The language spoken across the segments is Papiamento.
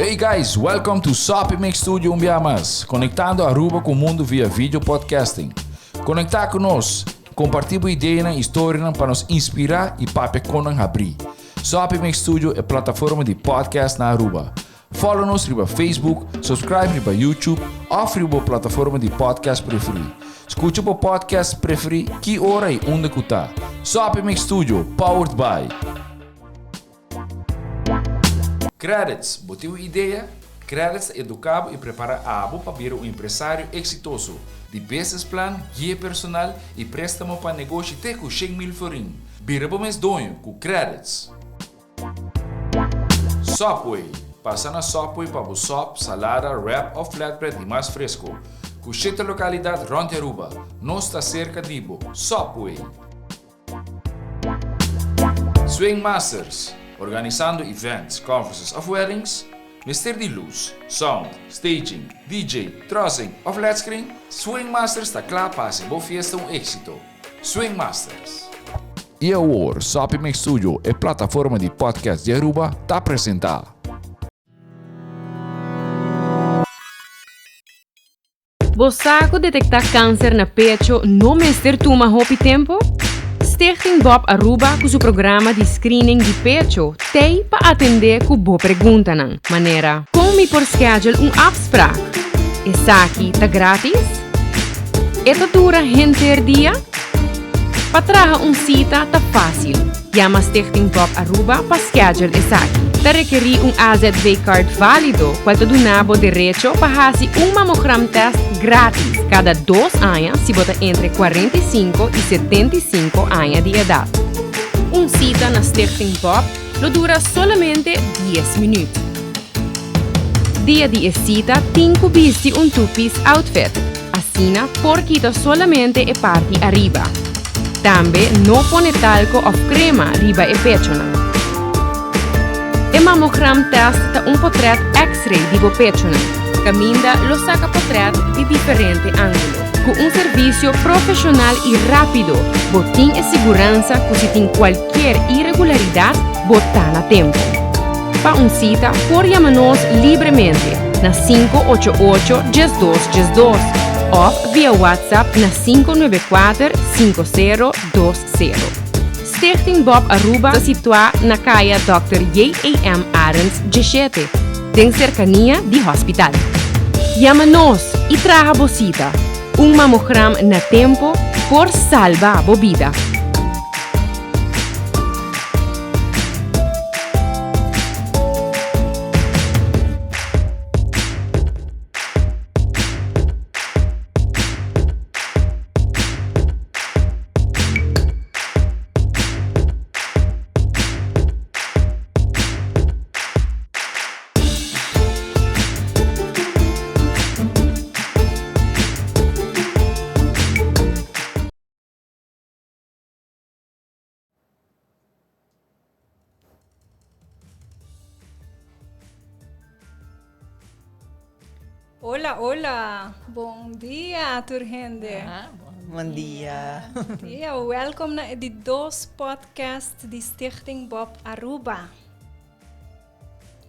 Hey guys, welcome to Soppy Mix Studio un bia mas, conectando Aruba cu mundo via video podcasting. Conecta cu nos, comparti bo ideanan y storianan pa nos inspira y papia con nan habri. Soppy Mix Studio e plataforma di podcast na Aruba. Follow nos riba Facebook, subscribe riba YouTube of riba bo plataforma di podcast preferi. Scucha bo podcast preferi ki ora y unda cu ta. Soppy Mix Studio, powered by. Credits, bo tin un idea? Credits ta educa bo y prepara abo pa bira un empresario exitoso. Di business plan, guia personal y prestamo pa negoshi te cu 100,000 florin. Bira bo mes doño cu Credits. Subway, Pasa na Subway pa bo sop, salada, wrap of flatbread di mas fresco. Cu shete localidad rond di Aruba. Nos ta cerca di bo. Subway! Swing Masters, Organisando events, conferences of weddings? Mester di luz, sound, staging, DJ, trussing of led screen? Swing Masters ta cla pa haci bo fiesta un exito. Swing Masters. Y awor, Soppy Mix Studio, e plataforma di podcast di Aruba, ta presenta. Bo sa cu detecta cancer na pecho no mester tuma hopi tempo? Stichting Bob Aruba cu su programa di screening di pecho t'ey pa atende cu bo preguntanan, manera. Con mi por schedule un afspraak? Esaki ta gratis? E ta dura henter dia? Pa traha un cita ta facil. Yama Stichting Bob Aruba pa schedule esaki. Ta rekerí un AZV card válido cual ta duna bo derecho pa haci un mamogram test gratis cada dos aña si bo ta entre 45 y 75 aña di edad. Un cita na Stichting Bob lo dura solamente dies minuut. Dia di e cita tin cu bisti un two-piece outfit. Asina por kita solamente e parti ariba. Tambe no pone talco of crema riba e pechonan. E mammogram test ta un potret x-ray di bo pechonan, caminda lo saca potret di diferente angulo. Cu un servicio profesional y rapido, bo tin e siguransa cu si tin cualkier irregularidad, bo ta na tempo. Pa un cita por yama nos libremente na 588 1212 of via WhatsApp na 594 5020. Stichting Bob Aruba ta situa na Caya Dòkter J.A.M. Arends 17, den cercania di hospital. Yama nos y traha bo cita. Un mamogram na tempo por salba bo bida. Hola, hola. Bon dia, tur hende. Ah, bon dia. Bon dia. Welkom na e di dos podcast di Stichting Bob Aruba.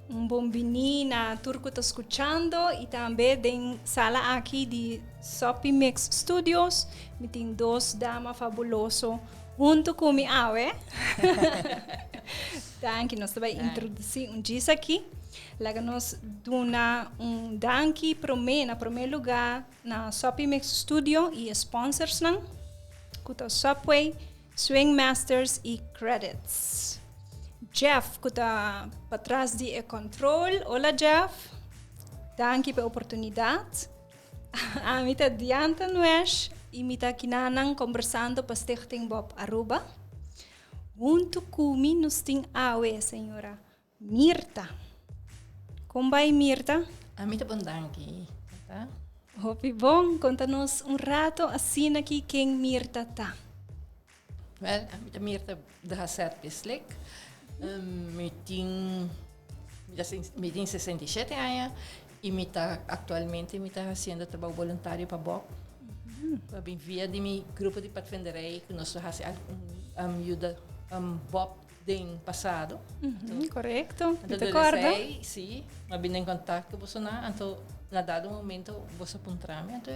Un bon bini na tur ku ta skuchando i tambe den sala aki di Soppy Mix Studios. Mi tin dos dama fabuloso huntu ku mi awe. Danki, nos ta bai introdusí un djis aki. Laga nos duna un danki promé, na promé lugá na Soppy Mix Studio i e sponsorsnan ku ta Subway, Swing Masters y Credits. Jeff cu ta patras di e control. Hola Jeff. Danki pa e oportunidad. Ami ta Dianta Nuesh y mi ta kinanan conversando pa Stichting Bob Aruba. Hunto cu mi nos tin awe señora Mirta. Con bai Mirta? Ami ta bon danki. Ta? Hopi bon. Conta nos un rato asina ki ken Mirta ta. Wel, ami ta Mirta de Hasset Bislik. Um, mi tin mi tin 67 aña y mi ta actualmente mi ta haciendo trabajo voluntario pa BOP. Mm -hmm. Pa bin via di mi grupo di padvinderij, ku nos ta hasi um, yuda um, BOP. Den pasado. Correcto. Anto Mi ta corda. Si, m'a bini den contacto cu boso nan, anto na dado momento boso a puntra mi, anto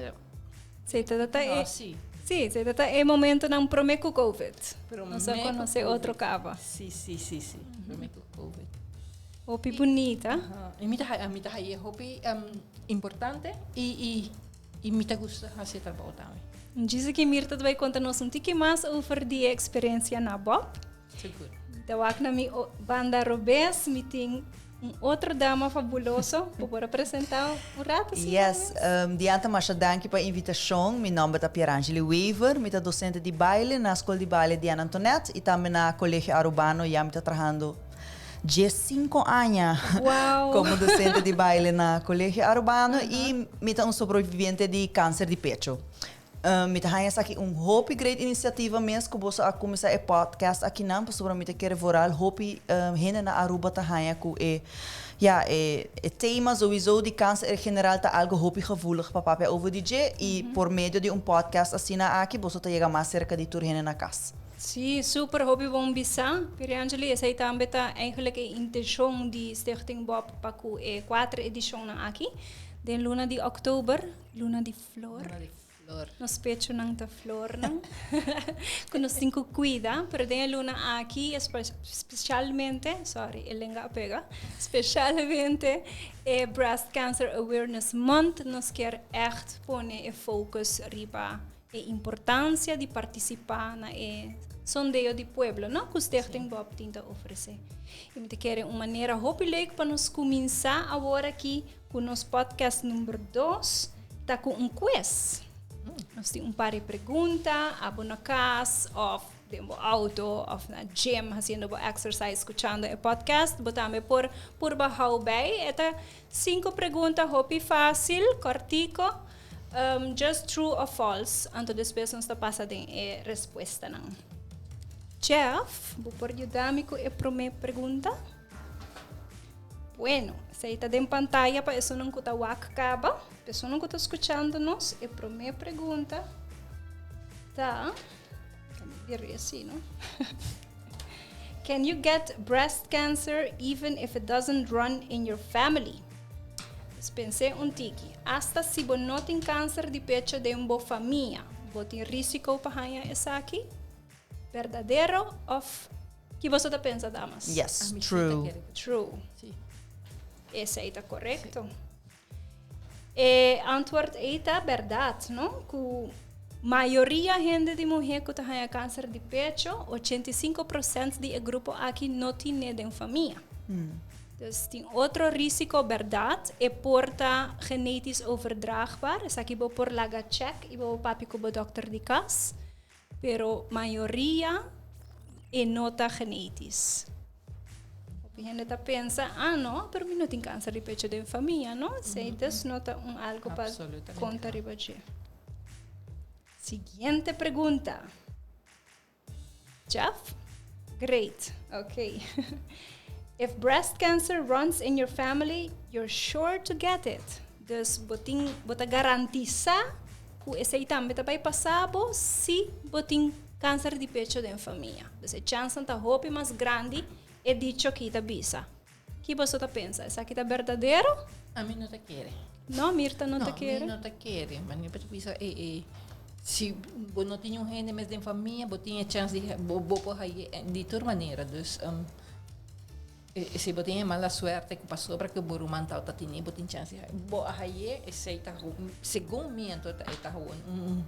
Si, ta ta no, si. Si, si, ta ta e momentonan prome cu Covid. Prome Nos a cu conoce Covid. otro caba. Si, prome cu Covid. Hopi bunita. Y mi ta haya hopi importante y mi ta gusta haci e trabou tambe. Djis aki Mirta ta bay conta nos un tiki mas over di e experiencia na Bob. Sigur. Mi ta wak na mi banda robes, mi tin un otro dama fabuloso. Bo por a presenta un rato, si? Yes, Diantha, masha danki pa e invitacion. Mi nomber ta Pierangeli Wever, mi ta docente di baile na School di Baile Diana Antonet y tambe na Colegio Arubano. Ya mi ta trahando 15 aña como docente di baile na Colegio Arubano y mi ta un sobreviviente di cancer di pecho. Mi ta haña esaki un hopi great iniciativa mes cu boso a cuminsa e podcast akinan pasobra mi ta kere vooral hopi hende na Aruba ta haña cu e ya e e tema sowiso di cancer en general ta algo hopi gevoelig pa papia over di dje y por medio di un podcast asina aki boso ta yega mas cerca di tur hende na cas. Sí, super hopi bon bisa, Piriangeli. Esei tambe ta eigenlijk e intencion di Stichting Bob pa cu e cuater edicionnan aki den luna di october, luna di Flor. Luna di flor. Nos pechonan ta flornan ku nos tin ku kuida, pero den e luna aki specialmente, sorry e lenga a pega, specialmente e Breast Cancer Awareness Month nos kier ègt pone e focus riba e importancia di participa na e sondeo di pueblo, no, ku Stichting Bob tin ta ofrece. I mi ta kere un manera hopi leuk pa nos kuminsá awor aki Ku nos podcast number dos ta ku un quiz. Nos tin un par di pregunta, abo na kas òf den bo auto òf na gym hasiendo bo exercise skuchando e podcast. Bo tambe por purba hou bij. E ta sinku pregunta hopi fásil, kòrtiko, just true of false. Anto despues nos ta pasa den e respuestanan. Jeff, bo por yuda mi ku e promé pregunta? Bueno, esei ta den pantaya pa esunnan ku ta wak kaba. Pa esunnan ku ta skuchando nos, e promé pregunta ta, mi así, no? Can you get breast cancer even if it doesn't run in your family? Dus pens'é un tiki. Asta si bo no tin kanser di pecho den bo famia, bo tin risiko pa haña esaki? Berdadero of ki boso ta pensa, damas? Yes, true. True. Si. Esei ta korekto. E antwoord ei ta bèrdat, no? Ku mayoria hende di muhé ku ta haña kanser di pecho, 85% di e grupo aki no tin'é den famia. Dus tin otro risiko bèrdat, e por ta genetisch overdraagbaar, esaki bo por laga chèk i bo papia ku bo dòkter di kas. Pero mayoria e no ta genetisch. Hopi hende ta pensa, ah no, pero mi no tin kanser di pecho den famia, no? Esei dus no ta un algo pa konta riba dje. Siguiente pregunta. Jeff? Great, ok. If breast cancer runs in your family, you're sure to get it. Dus bo tin, bo ta garantisa ku esei tambe ta bai pasa bo si bo tin kanser di pecho den famia. Dus e chansnan ta hopi mas grandi, e dicho aki ta bisa. Ki boso ta pensa? Esaki ta berdadero? Ami no ta kere. No, Mirta no ta kere? No, mi no ta kere. Mane bo ta bisa e e si bo no tin un hende mes den famia bo tin e chans di bo bo por haye di tur manera. Dus si bo tin e mala suerte ku pasobra ku bo ruman tabata tene bo tin chans di haye. Bo a haye esei ta segun mi anto e ta gewoon un.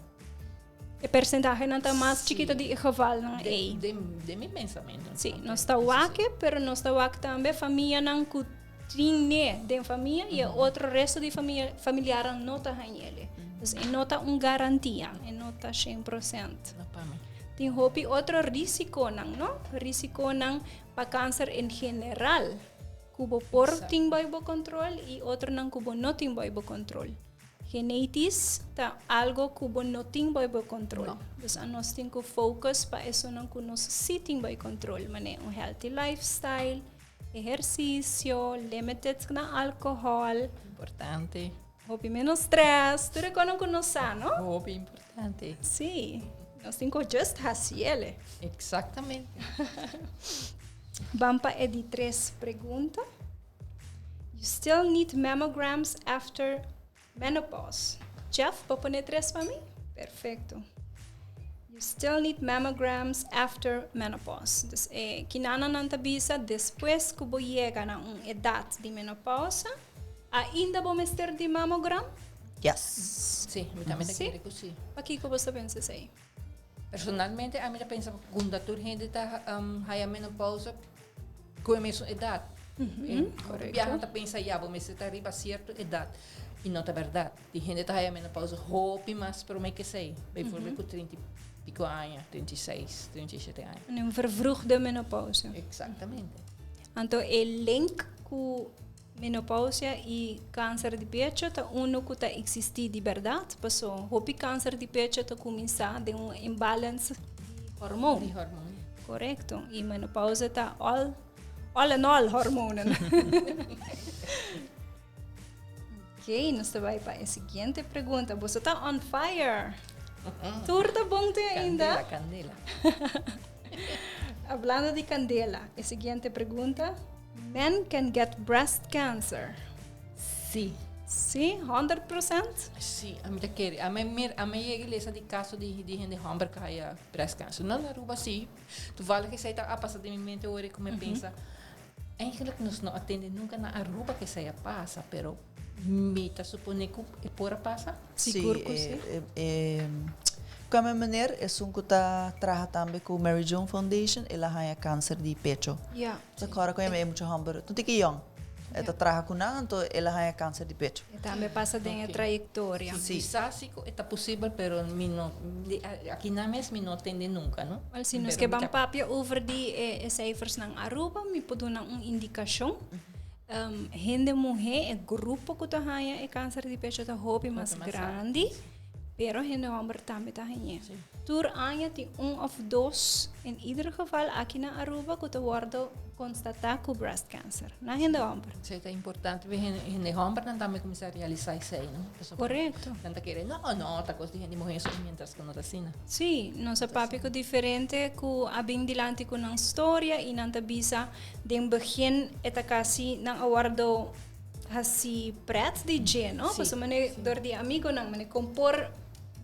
E persentahenan ta mas chikito di e gevalnan ei. Den mi pensamentu. Si, nos ta wak e, pero nos ta wak tambe famianan ku tin ne den famia i e otro resto di famia, familiarnan no ta hañ'el. Dus e no ta un garantia, e no ta 100%. No pa mi. Tin hopi otro risikonan, no? Risikonan pa kanser en general, ku bo por tin bai bo kontrol i otronan ku bo no tin bai bo kontrol. Genetisch ta algo ku bo no tin bai bo kontrol. No. Dus anos tin ku focus pa esonan ku nos si tin bai kontrol, manera un healthy lifestyle, ehersisio, limited na alkohòl. Importante. Hopi menos stress, tur e konan ku nos sa, no? Hopi importante. Sí, nos tin ku just hasiele. Exactamente. Ban pa e di tres pregunta. You still need mammograms after menopause. Jeff, bo pone tres pa mi? Perfecto. You still need mammograms after menopause. Dus kinana nan ta bisa despues ku bo yega na un edat di menopausa, ainda bo mester di mammogram? Yes. Si, mi tambe ta Si? kere ku si. Pakiko bo ta pensa esei? Personalmente, ami ta pensa ku tur hende ta haya menopausa ku e mesun edat. Korekto. Biaha ta pensa ya bo mester ta riba sierto edat. I no ta bèrdat. Tin hende ta haya menopausa hopi mas promé ku esei. Bijvoorbeeld ku 30 i piko aña, 36, 37 aña. Un vervroegde menopausa. Eksaktamente. Anto e link ku menopausia i kanser di pecho ta unu ku ta eksistí di bèrdat, paso hopi kanser di pecho ta kuminsá den un imbalance di hormon. Di hormon. Korekto. I menopausia ta all, all in all hormonen. Ok, nos ta bai pa e siguiente pregunta. Boso ta on fire. Tur ta bon te ainda? Kandela, kandela. Hablando di kandela, e siguiente pregunta. Men can get breast cancer. Si. Si, 100%? Si, ami ta kere. Ami mir, ami yega lesa di kaso di di hende hòmber ku haya breast cancer. No na Aruba si. Toevallig esei ta a pasa den mi mente ora ku mi pensa, eigenlijk nos no a tende nunka na Aruba ku esei a pasa, pero mi ta supone ku e por a pasa. Sigur ku si. E Kame meneer, esun ku ta traha tambe ku Mary Joan Foundation, el a haña kanser di pecho. Ta kòrda ku e mucha hòmber, un tiki yòn. E ta traha ku nan, anto el a haña kanser di pecho. E tambe pasa den e trayektoria. Si sa si ku e ta posibel, pero mi no, aki nan mes mi no tende nunka, no. Wèl, si nos ke ban papia over di e seifersnan Aruba, mi por duna un indikashon. Hende muhé, e grupo ku ta haña e kanser di pecho ta hopi mas grandi, pero hende hòmber tambe ta hañ'é. Tur aña tin un òf dos, in ieder geval aki na Aruba, ku ta wòrdu konstatá ku breast cancer, na hende hòmber. Sí, ta importante pa hende hòmbernan tambe kuminsá realisá esei, no? Pasobra Korekto. nan ta kere, no, no, ta kos di hende muhé so, mientras ku no ta asina. Sí, nos a papia ku diferente ku a bin dilanti ku nan storia i nan ta bisa den begin e ta kasi nan a wòrdu hasi pret di dje, no? Pasobra mane dor di amigonan, mane kon por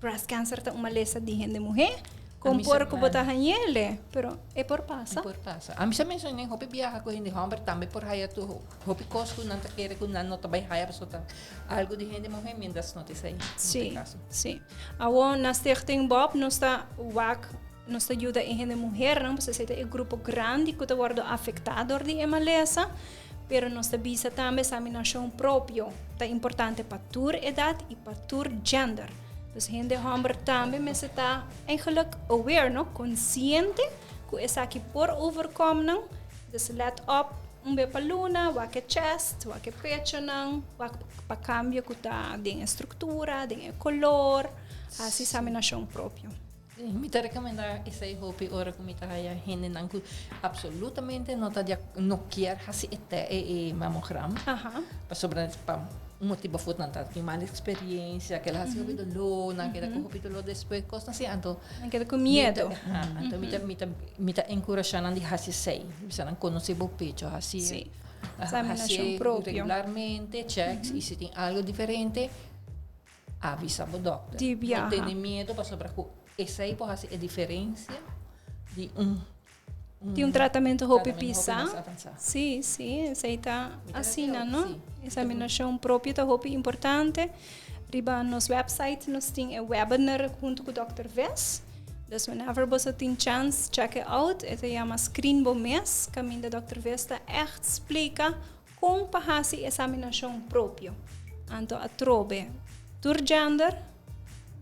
Breast cancer ta un malesa di hende muhé. Kon por ku bo ta hañ'ele, pero e por pasa. E por pasa. Ami sa menshoné hopi biaha ku hende hòmber tambe por haya tur hopi kos ku nan ta kere ku nan no ta bai haya pasobra ta algu di hende muhé mientras no ta esei. Sí, sí. Awor na Stichting Bob nos ta wak, nos ta yuda e hende muhernan pasobra esei ta e grupo grandi ku ta wòrdu afektá dor di e malesa. Pero nos ta bisa tambe examinacion propio ta importante pa tur edad y pa tur gender. Dus hende homber tambe mester ta eigenlijk aware, no? Consciente cu esaki por overkom nan. Dus let op un be pa luna, wak e chest, wak e pechonan, wak pa cambio cu ta den e structura, den e color. Haci examinacion propio. Mi ta recomenda esey hopi ora cu mi ta haya hendenan cu absolutamente no ta no kier haci e te e mamogram. Pasobra pa un motibo of otro nan ta tin mal experiencia, keda haci hopi dolor, nan keda cu hopi dolor despues, cosnan asi. Anto Nan keda cu miedo. Anto mi ta mi ta mi ta encurasha nan di haci esey. Bisa nan conoce bo pecho, haci Examinacion propio. Regularmente checks y si tin algo diferente Avisa bo dokter. Di biaha. No tene miedo pasobra ku esei por hasi e diferensia di un Di un tratamentu hopi tratamentu hopi pisá. mas avansá. Sí, sí, esei ta Mi ta asina, creo, no? sí. Examinashon propio ta hopi importante. Riba nos website nos tin e webinar huntu ku Dòkter Ves. Dus whenever boso tin chans, check it out. E ta yama Screen Bo Mes, kaminda Dòkter Ves ta ègt splika Kon pa hasi esaminashon propio? Anto atrobe tur gender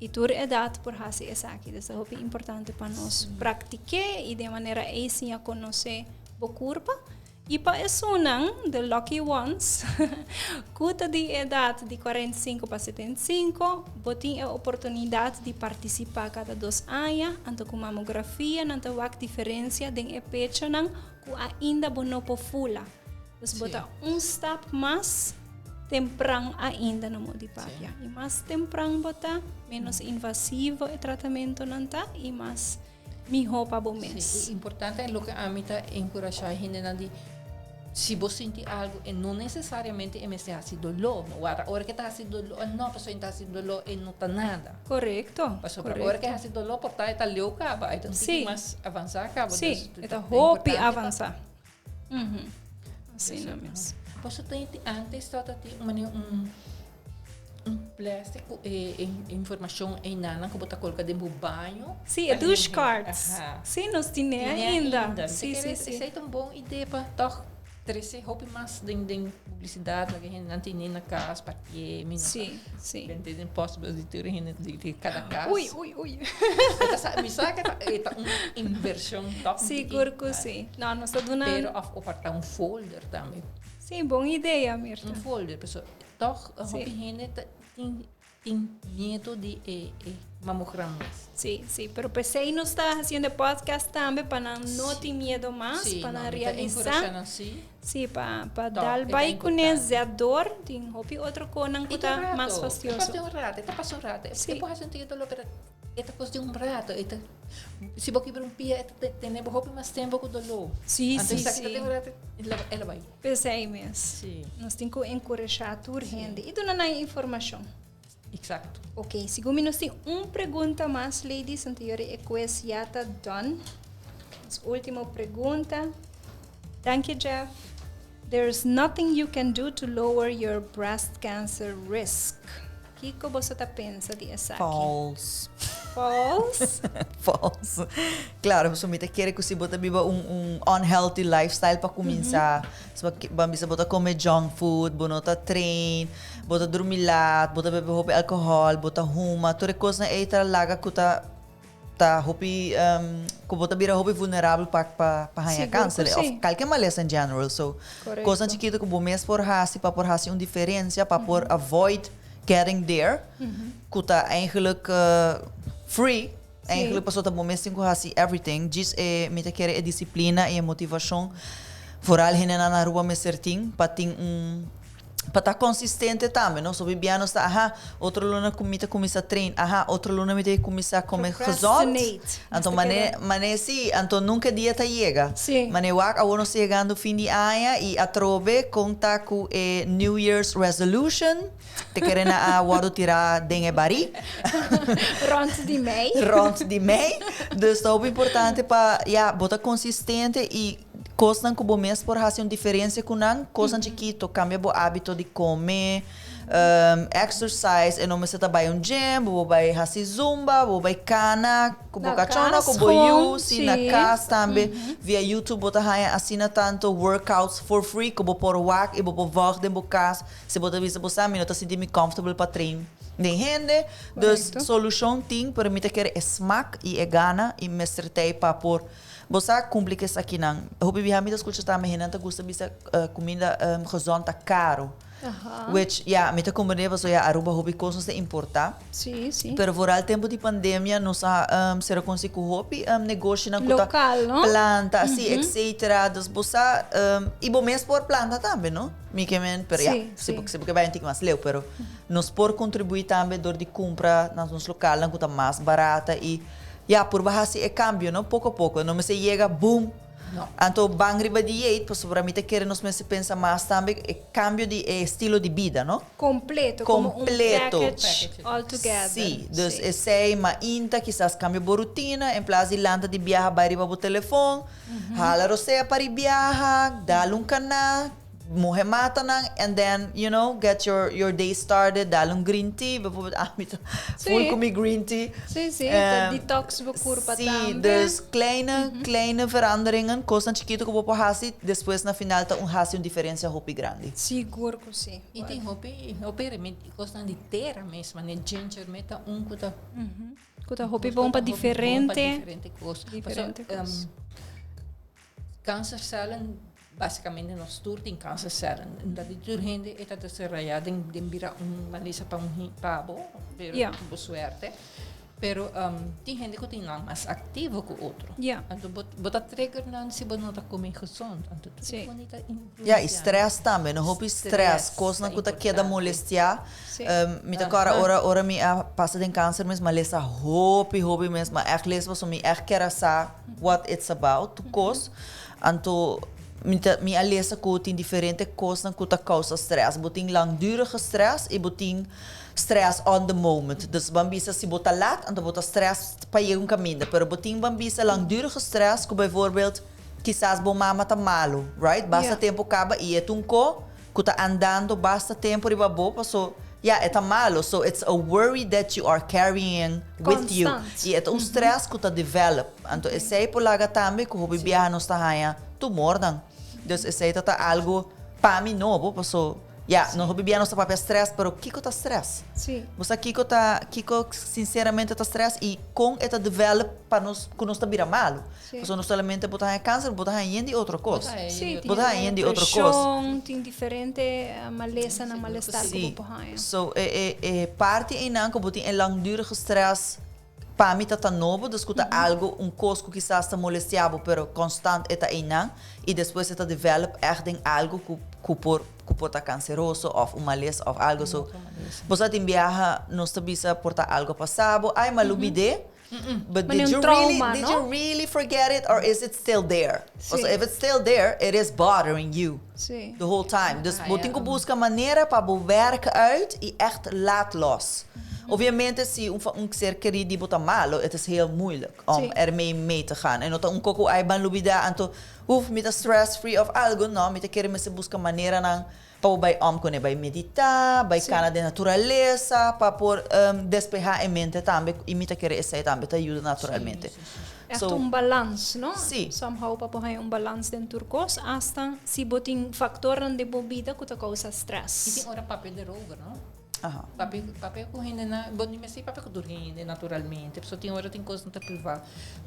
i tur edat por hasi esaki. Dus ta hopi importante pa nos praktik'é i den manera ei siña konosé bo kurpa. I pa esunnan, the lucky ones, ku ta di edat di 45 pa 75, bo tin e oportunidat di partisipá kada dos aña, anto ku mamografia nan ta wak diferensia den e pechonan ku ainda bo no por fula. Dus bo ta un stap mas tempran ainda no di papia. I mas tempran bo ta, menos invasivo e tratamentonan ta i mas mihó pa bo mes. Sí, importante loke ami ta enkurashá hendenan di si bo sinti algu e no nesesariamente e mester hasi doló. No warda ora ke ta hasi doló, no pasobra e ta hasi doló e no ta nada. Korekto. Pasobra ora ke hasi doló por ta e ta leu kaba, e ta un tiki mas avansá kaba. Sí, e ta hopi avansá. Asina mes. Pasobra tin antes tabata tin un manera un un plastic ku e informashon einanan ku bo ta koloka den bo baño. Sí, e douche cards. Sí, nos tine ainda. Sí, sí, sí. Esei ta un bon idea pa tòg trese hopi mas den den publisidat laga hendenan tine na kas pakie mi no sa. Sí, sí. Bende den postbus di tur hende di kada kas. Ui, ui, ui. Mi sa ku e ta un invershon tòg. Sigur ku sí. No, nos ta duna. Pero òf opartá un folder tambe. Sí, bon idea, Mirta. Un folder, pasobra tòg hopi hende ta tin tin miedo di e e mamogram mes. Sí, sí, pero p'esei nos ta hasiendo e podcast tambe pa nan no tin miedo mas, pa nan realisá. Sí. Sí, pa pa dal bai kuné zet dor, tin hopi otro konan ku ta mas fastioso. E ta un rato, e ta pasa un rato, e por hasi un tiki dolor pero e ta kos di un rato, e ta si bo kibra un pia e ta tene bo hopi mas tempo ku dolor. Sí, sí, sí. Anto esaki ta tin un rato e la bai. P'esei mes. Sí. Nos tin ku enkurashá tur hende i duna nan informashon. Exacto. Ok, segun mi nos tin un pregunta mas, ladies, anto yori e quiz ya ta done. Nos ultimo pregunta. Danki, Jeff. There's nothing you can do to lower your breast cancer risk. Kiko boso ta pensa di esaki? False. False? False. Claro, pasobra mi ta kere ku si bo ta biba un un unhealthy lifestyle pa kuminsá, si bo ban bisa bo ta kome junk food, bo no ta train, bo ta drumi laat, bo ta bebe hopi alkohòl, bo ta huma, tur e kosnan ei ta laga ku ta ta hopi ku bo ta bira hopi vulnerabel pa pa pa haña Sigur ku kanser sí. òf kalke malesa in general. So, kosnan chikitu ku bo mes por hasi pa por hasi un diferensia, pa por avoid getting there, ku ta eigenlijk free, eigenlijk pasobra ta bo mes tin ku hasi everything. Djis e mi ta kere e disiplina i e motivashon vooral hendenan na Aruba mester tin pa tin un Pa ta consistente tambe, no? So bibia nos ta, aha, otro luna cu mi ta cuminsa train, aha, otro luna mi ta cuminsa come gezond. Procrastinate. Anto Nos ta mane, keda. mane si, anto nunca dia ta yega. Sí. Mane wak awor nos ta yegando fin di aña y atrobe con ta cu e New Year's resolution te kere na a wordo tira den e bari. Rond di mei. Rond di mei. Dus ta hopi importante pa, ya, bo ta consistente y Kosnan ku bo mes por hasi un diferensia ku nan, kosnan chikito, kambia bo hábito di kome, exercise, e no mester ta bai un gym, bo por bai hasi zumba, bo por bai kana ku bo kachona, ku bo yu, si na kas tambe, via YouTube bo ta haña asina tantu workouts for free ku bo por wak i bo por vòg den bo kas, si bo ta bisa bo sa mi no ta sinti mi comfortable pa train den hende, dus solushon tin, pero mi ta kere e smak i e gana i mester t'ei pa por. Bo sa cumpli cu esakinan. Hopi biaha mi ta scucha tambe hendenan ta gusta bisa cuminda gezond ta caro. Which, ya, mi ta comprende pasobra ya Aruba hopi cos nos ta importa. Sí, sí. Pero vooral tempo di pandemia nos a cera conoci cu hopi negoshinan cu ta Local, no? planta, si, etcetera. Dus bo sa, y bo mes por planta tambe, no? Mi ke men, pero ya, si bo si bo ke bai un tiki mas leu, pero nos por contribui tambe door di cumpra na nos localnan cu ta mas barata y Ya, purba hasi e kambio, no? Poko poko. No mester yega boom. No. Anto ban riba dieet, pasobra mi ta kere nos mester pensa mas tambe e kambio di e estilo di bida, no? Completo, como un Completo. package all together. Sí, dus Sí. esei mainta kisas kambia bo rutina, en plas di lanta di biaha bai riba bo telefon, hala rosea pa ri biaha, dal un kana, Muhe mata nan and then you know get your your day started dal un green tea bijvoorbeeld ami ta full Sí. cu mi green tea. Sí, sí, ta detox bo curpa Sí, tambe. dus kleine kleine veranderingen, cosnan chikito cu bo por haci, despues na final ta un haci un diferencia hopi grandi. Sigur cu sí. Y tin hopi hopi remedi cosnan di tera mes, manera ginger me ta un cu ta Cu ta hopi bon pa diferente diferente cos. Diferente cos. Cancercellen, basicamente nos tur tin cancercellen. Dat di tur hende e ta desenrayá den den bira un malesa pa un pa bo, pero Ja. bo suerte. Pero tin hende ku tin nan mas aktivo ku otro. Ja. Anto bo bo ta trigger nan si bo no ta kome gezond. Anto tur Sí. kos ta Ja, i influencia. stress tambe, no? Hopi stress, Stress kosnan ta ku ta keda importante. molestiá. Sí. Mi ta kòrda ora ora mi a pasa den kanser mes, mi a lesa hopi hopi mes, mi a ègt lesa pasobra mi ègt kier a sa what it's about, tur kos. Anto mi ta mi a lesa ku tin diferente kosnan ku ta kousa stress. Bo tin langdurige stress i bo tin stress on the moment. Dus ban bisa si bo ta lat, anto bo ta stress pa yega un kaminda. Pero bo tin ban bisa langdurige stress ku bijvoorbeeld kisas bo mama ta malu, right? Basta tempu kaba i e ta un ko ku ta andando basta tempu riba bo paso ya e ta malu. So it's a worry that you are carrying with you. Constant. I e ta un stress ku ta develop. Anto esei por laga tambe ku hopi biaha nos ta haña tumornan. Dus esei ta ta algu pa mi nobo paso Ya, nos hopi bia nos ta papia stress, pero kiko ta stress? Sí. Bo sa kiko ta, kiko sinceramente ta stress y con e ta develop pa nos, cu nos ta bira malo. Sí. Pasobra no solamente bo ta haña cancer, bo ta haña yen di otro cos. Bo ta haña Sí, yen di tin Bo ta haña yen di otro cos. depresion, tin diferente malesanan, malestar cu Sí. bo por haña. So, e, e, e parti einan cu bo tin e langdurige stress, pa mi ta ta nobo, dus cu ta algo, un cos cu kisas ta molestia bo, pero constant e ta einan, y despues e ta develop echt den algo cu, cu por, cu por ta canceroso of un malesa of algo. So, bo sa tin biaha nos ta bisa por ta algo a pasa bo, ay, ma lubid'é, but Manera did un you really, trauma, did no? you really forget it or is it still there? Sí. Pasobra if it's still there, it is bothering you Sí. the whole time. Dus bo Ah, tin ja. cu busca manera pa bo werk uit y echt laat los. Obviamente si un un ser kerí di bo ta malo, het is heel moeilijk om ermee mee te gaan. En no ta un koko ay ban lubida anto uf mi ta stress free of algo, no, mi ta kere mester buska maneranan pa bo bai om kuné, bai medita, bai kana den naturalesa pa por despeha e mente tambe y mi ta kere esei tambe ta yuda naturalmente. Echt So, un balans, no? Sí. Somehow pa por haña un balans den tur kos, hasta si bo tin factornan den bo bida ku ta kousa stress. Y tin ora papia derover, no? Aha. Papia, papia ku hende na, bo ni mester papia ku tur hende naturalmente, pasobra tin ora tin kos no ta priva,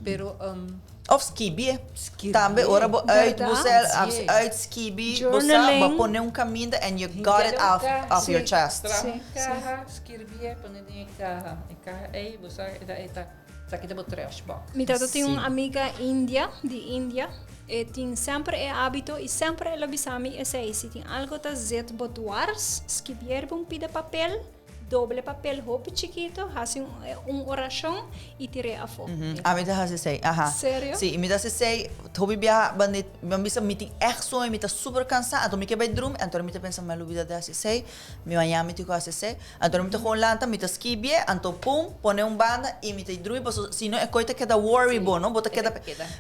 pero um. Of skibi. Skibi. Tambe ora bo uit Berdad? bo sel, Sí. uit skibi, bo sa, bo Journaling. pone un kaminda and you got it off, off your chest. Traha un Sí, sí. kaha, skirbié, pone den e kaha. E kaha ei, bo sa, e ta, e ta. Esaki ta bo trash box. Mi tata tin un Sí. amiga india, di India, e tin semper e hábito y semper el a bisa mi esey, si tin algo ta zet bo dwars, skibier bo un pida papel, doble papel hopi chikito, haci un un oracion y tir'é afó. Ami ta haci esey, aha. Serio? Sí, mi ta haci esey, hopi biaha, wanneer mi a bisa mi tin echt soño, mi ta super cansa, anto mi ke bay drumi, anto mi ta pensa mi a lubida di haci esey, Mi mañana mi tin ku hasi esei. Anto mi ta gewoon lanta, mi ta skibie, anto pum, pone un banda i mi ta drumi paso si no e koi ta keda worry bo, no? Bo ta keda,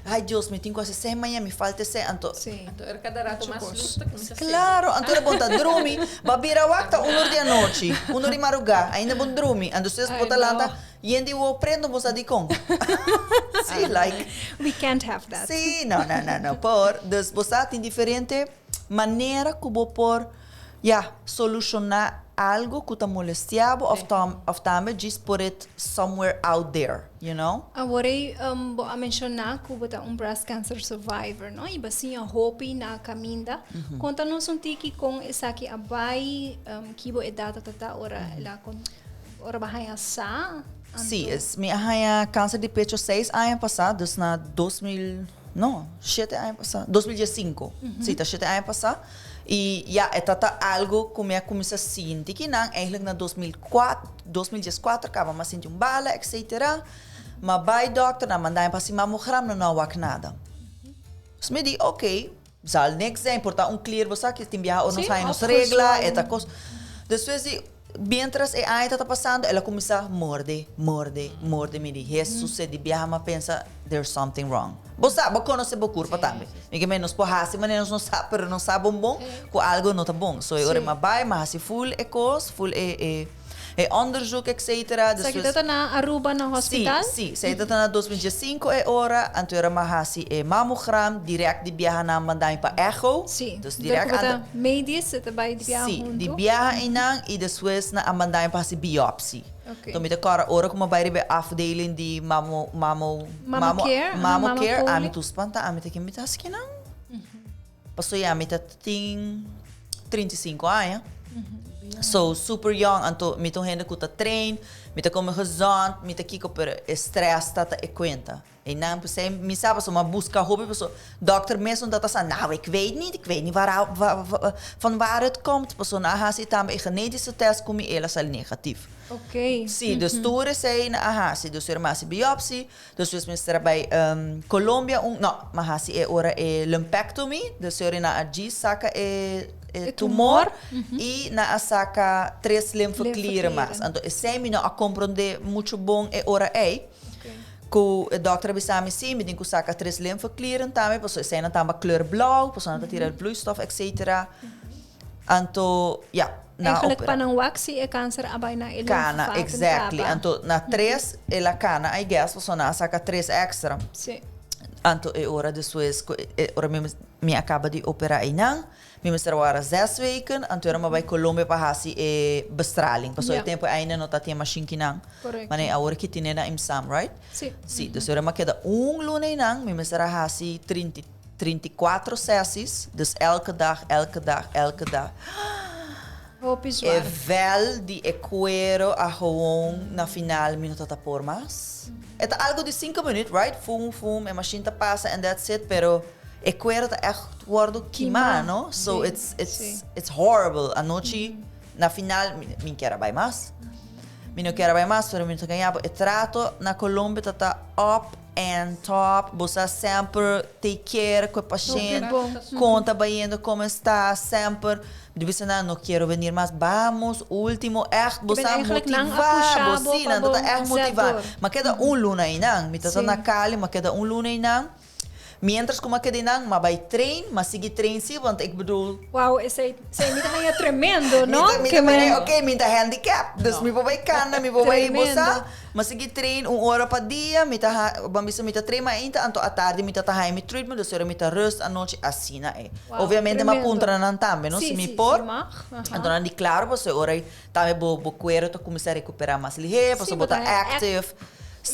ai Dios, mi tin ku hasi esei mañana, mi falta esei, anto. Sí. Anto er kada rato mas luz ta kuminsa sende. Claro, anto bo ta drumi, bo a bira wak ta un or di anochi, un or di marugá, ainda bo drumi, anto despues bo ta lanta yen di wowo prendo bo sa dikon. Sí, like. We can't have that. Sí, no, no, no, no por. Dus bo sa tin diferente manera ku bo por. Ya, solushoná algo ku ta molestiá bo òf òf tambe just put it somewhere out there, you know? Awor ei bo a menshoná ku bo ta un breast cancer survivor, no? I bo a siña hopi na kaminda. Konta nos un tiki kon esaki a bai, ki bo edat a ta ora el a ora bo a haña sa? Sí, mi a haña kanser di pecho seis aña pasá, dus na 2000, no, shete aña pasá, 2015, sí, ta shete aña pasá. I ya, e ta ta algo ku mi a kuminsá sinti kinan, eigenlijk na 2004, 2014 kaba mi a sinti un bala, etcetera. Mi a bai dòkter, nan a manda mi pa hasi mamogram, nan no a wak nada. Dus mi di, oké, zal niks zijn, por ta un klier, bo sa ki tin biaha ora nos haña nos regla, e ta kos. Despues di, mientras e aña ta ta pasando, el a kuminsá morde, morde, morde. Mi di, Hesus, e di biaha mi a pensa, there's something wrong. Bo sa, bo konosé bo kurpa tambe. Mi ke men nos por hasi manera nos no sa, pero nos sa bon bon ku algo no ta bon. So e ora mi a bai, mi a hasi ful e kos, ful e e e onderzoek etcetera. Esaki ta ta na Aruba na hospital? Si, si. Esaki ta ta na 2015 e ora. Anto ora mi a hasi e mammogram, direct di biaha nan manda mi pa echo. Si. Dus direct Dor ku bo ta anda. medisch, e ta bai di biaha Si, huntu. di biaha einan i despues nan a manda mi pa hasi biopsi. Ok. Anto mi ta kòrda ora ku mi a bai riba e afdeling di mamo, mamo, Mamo care, aha, mamo mamo care, ami poli. tur spanta, ami ta ken mi ta hasi kinan? Pasobra ya mi ta tin 35 aña. So super young, anto mi ta un hende ku ta train, Mi ta come gezond, mi ta kiko, pero e stress ta ta e cuenta. Einan p'esei mi sa pasobra mi a busca hopi pasobra dokter mes no ta ta sa, nou ik weet niet, ik weet niet waar, van waar het komt. Pasobra nan a haci tambe e genetische test cu mi el a sali negatief. Oké. Si, dus tur esei nan a haci. Dus mi a haci biopsie, despues mi mester a bay Colombia un, no, mi a haci e ora e lumpectomy, dus e ora nan a djis saca e e tumor y nan a saca tres lymfeklieren mas. Anto esei mi no a comprende mucho bon e ora ei. Ku e dòkter a bisa mi si, mi tin ku saka tres lymfeklieren tambe, pasobra eseinan tamba kleur blou, pasobra nan ta tira vloeistof etcetera. Anto, ya, nan a Eigenlijk opera. pa nan wak si e kanser a bai na e Kana, lymfevaten exactly. kaba. Anto na tres el a kana, I guess, pasobra nan a saka tres extra. Si. Anto e ora despues ku e ora mi mi a kaba di opera einan, Mi mester wara zes weken, anto era mi a bai Colombia pa hasi e bestraling, pasobra e tempo ainda no ta tin e mashin kinan. Correcto. Mane awor ki tine na IMSAM, right? Si. Si, dus ora mi a keda un luna einan, mi mester a hasi trinta i 34 sessies, dus elke dag, elke dag, elke dag. Hopi E zwaar. vel di e cuero a gewoon na final mi no ta ta por mas. E ta algo di cinco minuut, right? Fum, fum, e mashin ta pasa and that's it, pero E cuero ta echt wordo kima, no? So it's it's it's horrible. Anochi na final mi mi kier a bai mas. Mi no kier a bai mas, pero mi no ta gaña bo. E trato na Colombia ta ta up and top. Bo sa semper take care cu e pashent. Con ta bayendo, como esta, semper. Mi ta bisa nan, no quiero venir mas. Bamos, ultimo, echt. Bo sa motiva bo. Si, nan ta ta echt motiva. Mi a keda un luna einan. Mi ta ta na Cali, mi a keda un luna einan. Mientras ku m'a keda einan, m'a bai train, m'a sigui train si, want ik bedoel. Wauw, esei, esei mi ta haña tremendo, no? Mi ta, mi ta mira, oké, mi ta handicap, dus mi por bai kana, mi por bai bo sa. M'a sigui train un ora pa dia, mi ta ha, ban bisa mi ta train mainta, anto atardi mi ta ta haña mi treatment, dus ora mi ta rust anochi, asina ei. Wauw, Obviamente m'a tremendo. puntra nan tambe, no, si mi por. Si, si mag, aha. Anto nan di klaro, pasobra e ora ei tambe bo, bo kuero ta kuminsá rekuperá mas lihé, Si, pasobra bo bo ta ta haña active.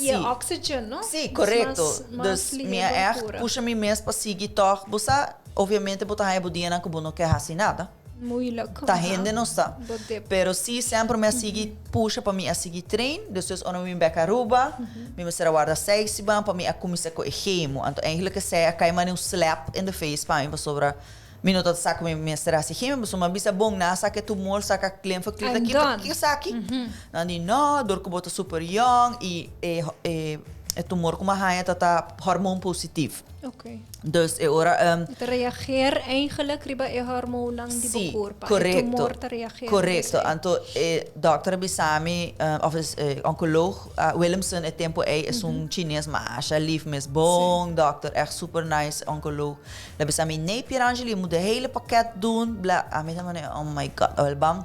I e oxygen, no? Sí, korekto. Dus mi a ègt pusha mi mes pa sigui tòg. Bo sa, obviamente bo ta haña bo dianan ku bo no ke hasi nada. Moeilijk. Ta hende nos ta. Pero sí, semper mi a sigui pusha pa mi a sigui train. Despues ora mi bin bèk Aruba, mi mester a warda seis siman pa mi a kuminsá ku e chemo. Anto eigenlijk esei a kai manera un slap in the face pa mi pasobra Mi no ta sa ku mi mester hasi chemio, pasobra mi a bisa bon, nan a saka e tumor, saka lymfeklier, I'm ki done. ki esaki? Nan di no, dor ku bo ta super yong i e e e tumor ku mi a haña ta ta hormoon positief. Oké. Dus e ora E ta reageer eigenlijk riba e hormoonnan di bo Sí, kurpa. E korekto. tumor ta reageer. Korekto. Esei. Anto e dòkter a bisa mi, òf e onkoloog, Willemsen e tempu ei esun chines masha lief mes, bon dòkter, ègt super nice onkoloog. La bisa mi, nee Pierangeli, je moet de hele pakket doen. Bla. Ami ta mane, oh my god, wel bam.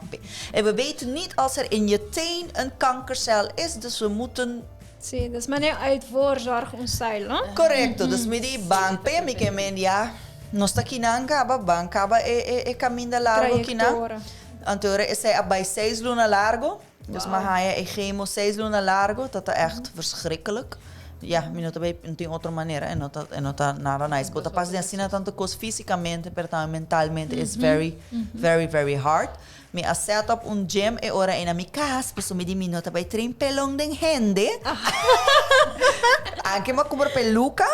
En we weten niet als er in je teen een kankercel is, dus we moeten... Sí, dus mane uit voorzorg un seil, no? Correcto, dus mi di ban p'e, mi ke men ya, nos ta kinan kaba, ban kaba e, e, e kaminda largo kinan. Trayectora. Anto ora esei a bai seis luna largo, dus mi a haña e chemo seis luna largo, ta ta echt verschrikkelijk. Ya, mi no ta bay, no tin otro manera, e no ta, e no ta nada nice. Bo ta pasa den asina tanto cos fisicamente, pero tambe mentalmente is very, very, very hard. Mi a set up un gym e ora ei na mi cas, pasobra mi di mi no ta bay train pelon den hende. Anke mi a cumpra peluca,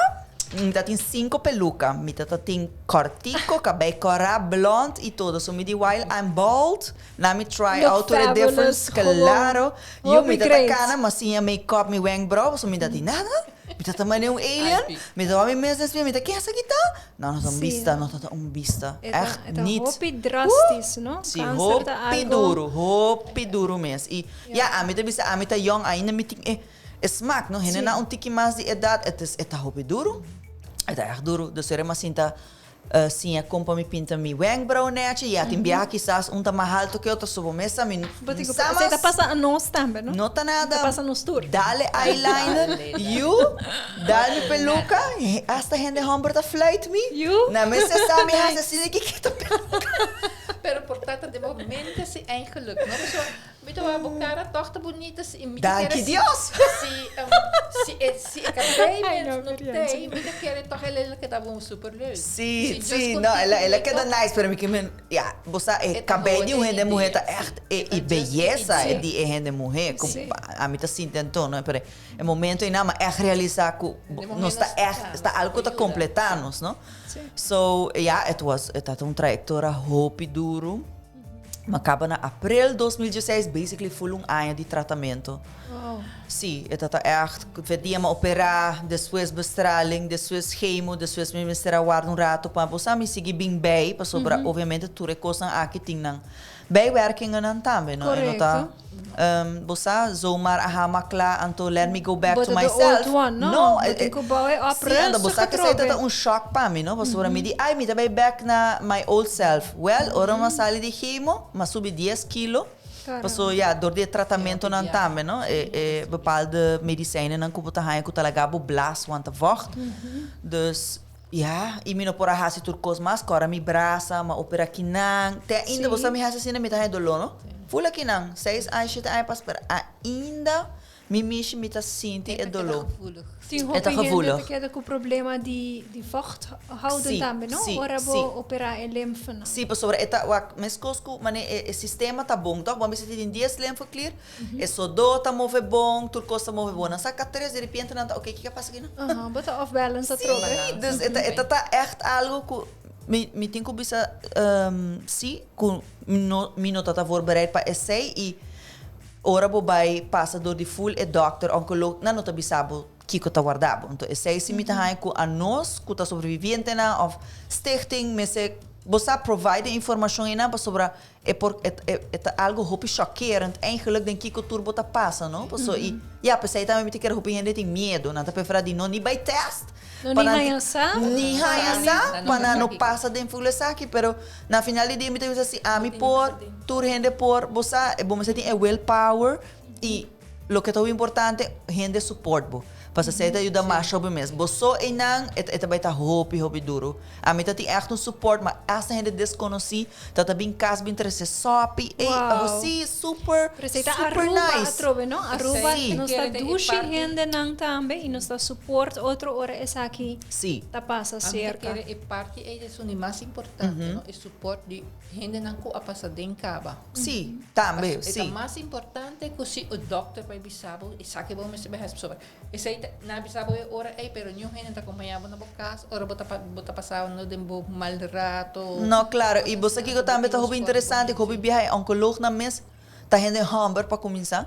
mi ta tin cinco peluca. Mi ta ta tin cortico, cabey cora, blond y todo. So mi di while I'm bald, Laat mi try Look out tur e fabulous, difference, gewoon. claro. Yo, Hopi mi ta ta great. cana, ma siña make up mi wenkbrauw, pasobra mi ta di nada. Mi ta ta manera un alien. Ai, Mi ta wak mi mes den spiel, mi ta ken esaki ta? No, no ta un Sí. bista, no ta ta un bista. E ta, Echt e ta niet. hopi drastisch, no? Sí, Kanser ta hopi algo. duro, hopi duro mes. I ja, ami ta bisa, ami ta yong, ainda mi tin e, e smaak, no? Hende Sí. na un tiki mas di edad, het is, e ta hopi duro. E ta echt duro. Dus ora mi a sinta Siña kon pa mi pinta mi wenkbrauw nechi. Ya tin biaha kisas un ta mas halto ke otro, so bo mester mi Bo tin ku sa esei ta mas. pasa anos tambe, no? No ta nada. Ta pasa nos tur. Dale eyeliner, yu, dal mi peluka, hasta hende homber ta fluit mi. Yu. Na mester sa mi hasi asina ki kita peluka. Pero por ta ta den bo mente si eigenlijk, no? Pasobra. Mi ta wak bo cara toch ta bunita si mi ta Danki kere si Dios. si um, si e si e cabei Ay, no, no Miriam, tei sí. mi ta kere toch el el keda bon super leuk. Sí, Si sí, just no, el a, el a contigo keda nice, pero mi ke men, ja, bo sa e E ta cabei di un gewoon e hende muhe ta idea. echt e, E ta e just e belleza idea. di e hende muhe, ku Sí. ami ta sinti anto, no, pero e momento ei nan a echt realisa ku De momento nos ta nos echt, ta, ta nos algo ku ta ayuda. completa nos, no? Sí. So, ja, it was, e ta un trayectoria hopi duro. M'a caba na april 2016, basically full un aña di tratamento. Wow. Sí, e ta echt, dia m'a opera, despues bestraling, despues chemo, despues mi mester a warda un rato pa bo sa mi sigui bin bij, pasobra obviamente tur e cosnan aki tin nan bijwerkingennan tambe, no? E no ta, bo sa, zomaar aha m'a kla, anto let me go back Bo to ta the myself. old one, no? No, Bo tin cu bouw e op sí, anto bo rustig sa cu esey ta atrobe. un shock pa mi, no? Pasobra mi di, ay, mi ta bay back na my old self. Well, ora mi a sali di chemo, mi a subi dies kilo. Caramba. Paso, ja, door di e tratamentonan Ja. tambe, no? E, e bepaalde medicijnennan cu bo ta haña cu ta laga bo blaas want ta vocht. Dus, ja, y mi no por a haci tur cos mas, cora mi brasa, mi a opera kinan. Te ainda, bo sa mi haci asina, mi ta haña dolor, no? Ful akinan, seis aña, shete aña pas, pero ainda mi mishi mi ta sinti e dolor. Gevoelig. Tin E hopi ta hende gevoelig. ta keda ku problema di di vochthouden Sí, tambe, no? sí, Ora bo sí. operá e limfenan. Sí, pasobra e ta wak meskos ku mane e e sistema ta bon tòg? Bo a bisa ti tin dies limfeklier, e sodó ta move bon, tur kos ta move bon. Nan saka tres, di repente nan ta oké, kiko a pasa aki nan? Aha, bo ta off balance atrobe. Sí, dus e ta e ta ta ègt algo ku mi mi tin ku bisa sí ku no mi no ta ta voorbereid pa esei i Ora bo bai pasa dor di ful e dokter, oncoloog, nan no ta bisa bo kiko ta warda bo. Enton esei si mi ta haña ku anos ku ta sobrevivientenan of stichting mester bo sa provide e informashon einan pasobra e por e e ta algo hopi shockerend eigenlijk den kiko tur bo ta pasa no. Paso i ya p'esei tambe mi ta kere hopi hende tin miedo nan ta prefera di no ni bai test No pa ni nan haña sa. ni haña Ni sa nan pa no nan sa no kiko. pasa den ful esaki pero Na final di dia mi ta bisa si ami por, tur hende por, bo sa, bo mester tin e willpower y loke ta hopi importante, hende support bo. Pasobra esei ta yuda masha hopi mes. Bo so einan e ta bai ta hopi hopi duro. Ami ta tin echt un support, ma hasta hende deskonosí ta ta bin kas bin trese sopi, ey, Wow. si, super, Pero esei ta super Aruba nice. atrobe, no? Aruba Sí. nos ta Kere den e dushi parti. hendenan tambe y nos ta support otro ora esaki. Sí. Ta pasa Ami ta cerca. kere e parti ei esun di mas importante, no? E support di hendenan ku a pasa den kaba. Sí, tambe, Paso e ta sí. mas importante ku si e dokter bai bisa bo, esaki bo mester bai hasi pasobra esei ta, nan a bisa bo e ora ei, pero niun hende ta kompañá bo na bo kas ora bo ta bo ta pasando den bo mal rato. No, claro. Y bo sa kiko tambe ta hopi interesante, ku hopi biaha e oncoloognan mes ta hende homber pa cuminsa.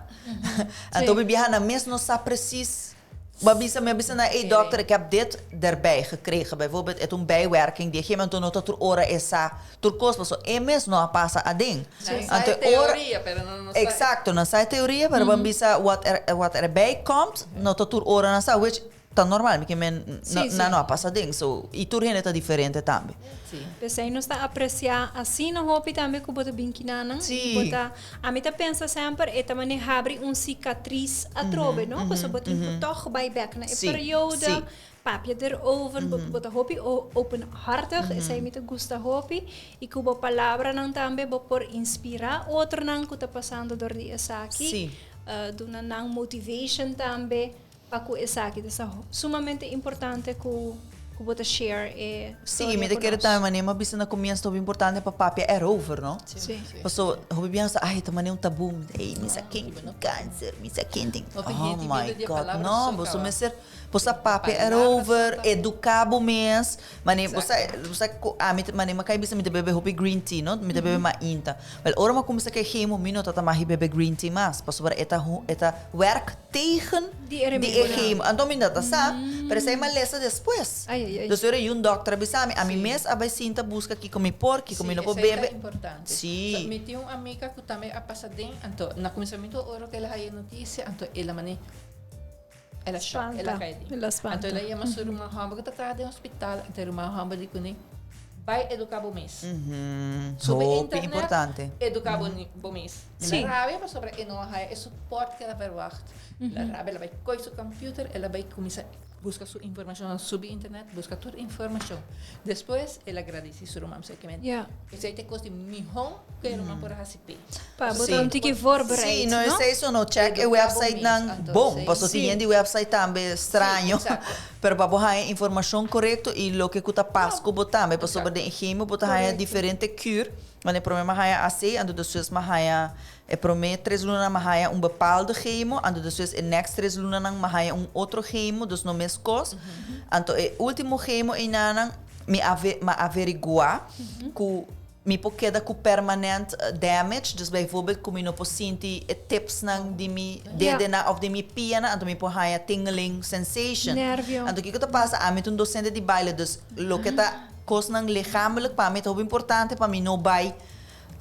Anto hopi biaha nan mes no sa precies. Bo a bisa, mi a bisa na ey dokter, ik heb dit erbij gekregen. Bijvoorbeeld, het un bijwerking di e chemo, anto no ta tur ora e sa tur kos, pasobra e mes no a pasa aden. Nan sa Anto e e ora, teoria, pero nan no sa. Exacto, nan sa e teoria, pero bo a bisa wat er, wat erbij komt, no ta tur ora nan sa, which ta normal, mi ke men, Sí, sí. nan no a pasa aden. So, y tur hende ta diferente tambe. Sí. P'esei nos ta apresiá asina hopi tambe ku bo ta bin kinanan. Sí. Bo ta, ami ta pensa semper e ta manera habri un sikatris atrobe, no? Pasobra bo tin ku tòg bai bèk na e periodo, papia derover, bo bo ta hopi openhartig, esei mi ta gusta hopi. I ku bo palabranan tambe bo por inspirá otronan ku ta pasando dor di esaki, duna nan motivation tambe. Pa ku esaki ta sa sumamente importante ku ku bo ta share e Sí, storia mi ta ku kere nos. tambe manera mi a bisa na komienso ta hopi importante pa papia erover, no? Sí. Paso hopi biaha sa ai ta manera un tabú, ey mi sa ken tin kanser, mi sa ken tin, Hopi oh hende my miedo di e God, palabra no, so boso kaba. mester bo sa papia Palabra erover, so kaba. eduká bo mes, manera bo sa Exacto. bo sa ku ami ta manera mi a kai bisa mi ta bebe hopi green tea, no, mi ta bebe mainta. Wel ora mi a kuminsá kai chemo mi no ta ta mahi bebe green tea mas, pasobra e ta e ta werk tegen Di e di e remedionan. chemo. Anto mi no ta sa, pero esei malesa despues. Ai, ai, ai. Dus ora yu un dokter a bisa mi, ami mes a bai sinta buska kiko mi por, kiko mi Sí, no por esei ta bebe. importante. Sí. So, mi tin un amiga ku tambe a pasa den, anto na kuminsamentu ora ku el a haya e notisia, anto el a mane, el a shock, el a Spanta. kai den. El a spanta. Anto el a yama su ruman hòmber ku ta traha den hospital, anto e ruman hòmber di kuné, Bai educa bo mes. Subi Hopi internet, importante. educa bo, bo mes. Sí. La rabia pasobra e no a haya e support que el a verwacht. La rabia, el a bai coy su computer, el a bai cuminsa Buska su informashon, subi internet, buska tur informashon. Despues el a gradisí su ruman psikimente. Ja. Esei ta e kos di mihó ku e ruman por a hasi p'e. Pa bo ta un tiki voorbereid, Sí, no no? esei so no check e Eduká bo website mes, nan anto bon, esei. paso tin Sí. hende website tambe straño, Sí, exacto. pero pa bo haña informashon korekto i loke ku ta pas ku bo tambe, pasobra den e chemo bo ta haña Korekto. diferente kuur, want e promé mi a haña AC, anto despues mi a haña E promé tres lunanan mi a haña un bepaalde chemo, anto despues e next tres lunanan mi a haña un otro chemo, dus no meskos. Anto e último chemo einanan mi a mi a averiguá ku mi por keda ku permanent damage, dus bijvoorbeeld ku mi no por sinti e tipsnan di mi dedenan òf di mi pianan, anto mi por haña tingling sensation. Nervio. Anto kiko ta pasa? Ami ta un docente di baile, dus loke ta kosnan lichamelijk pa mi ta hopi importante pa mi no bai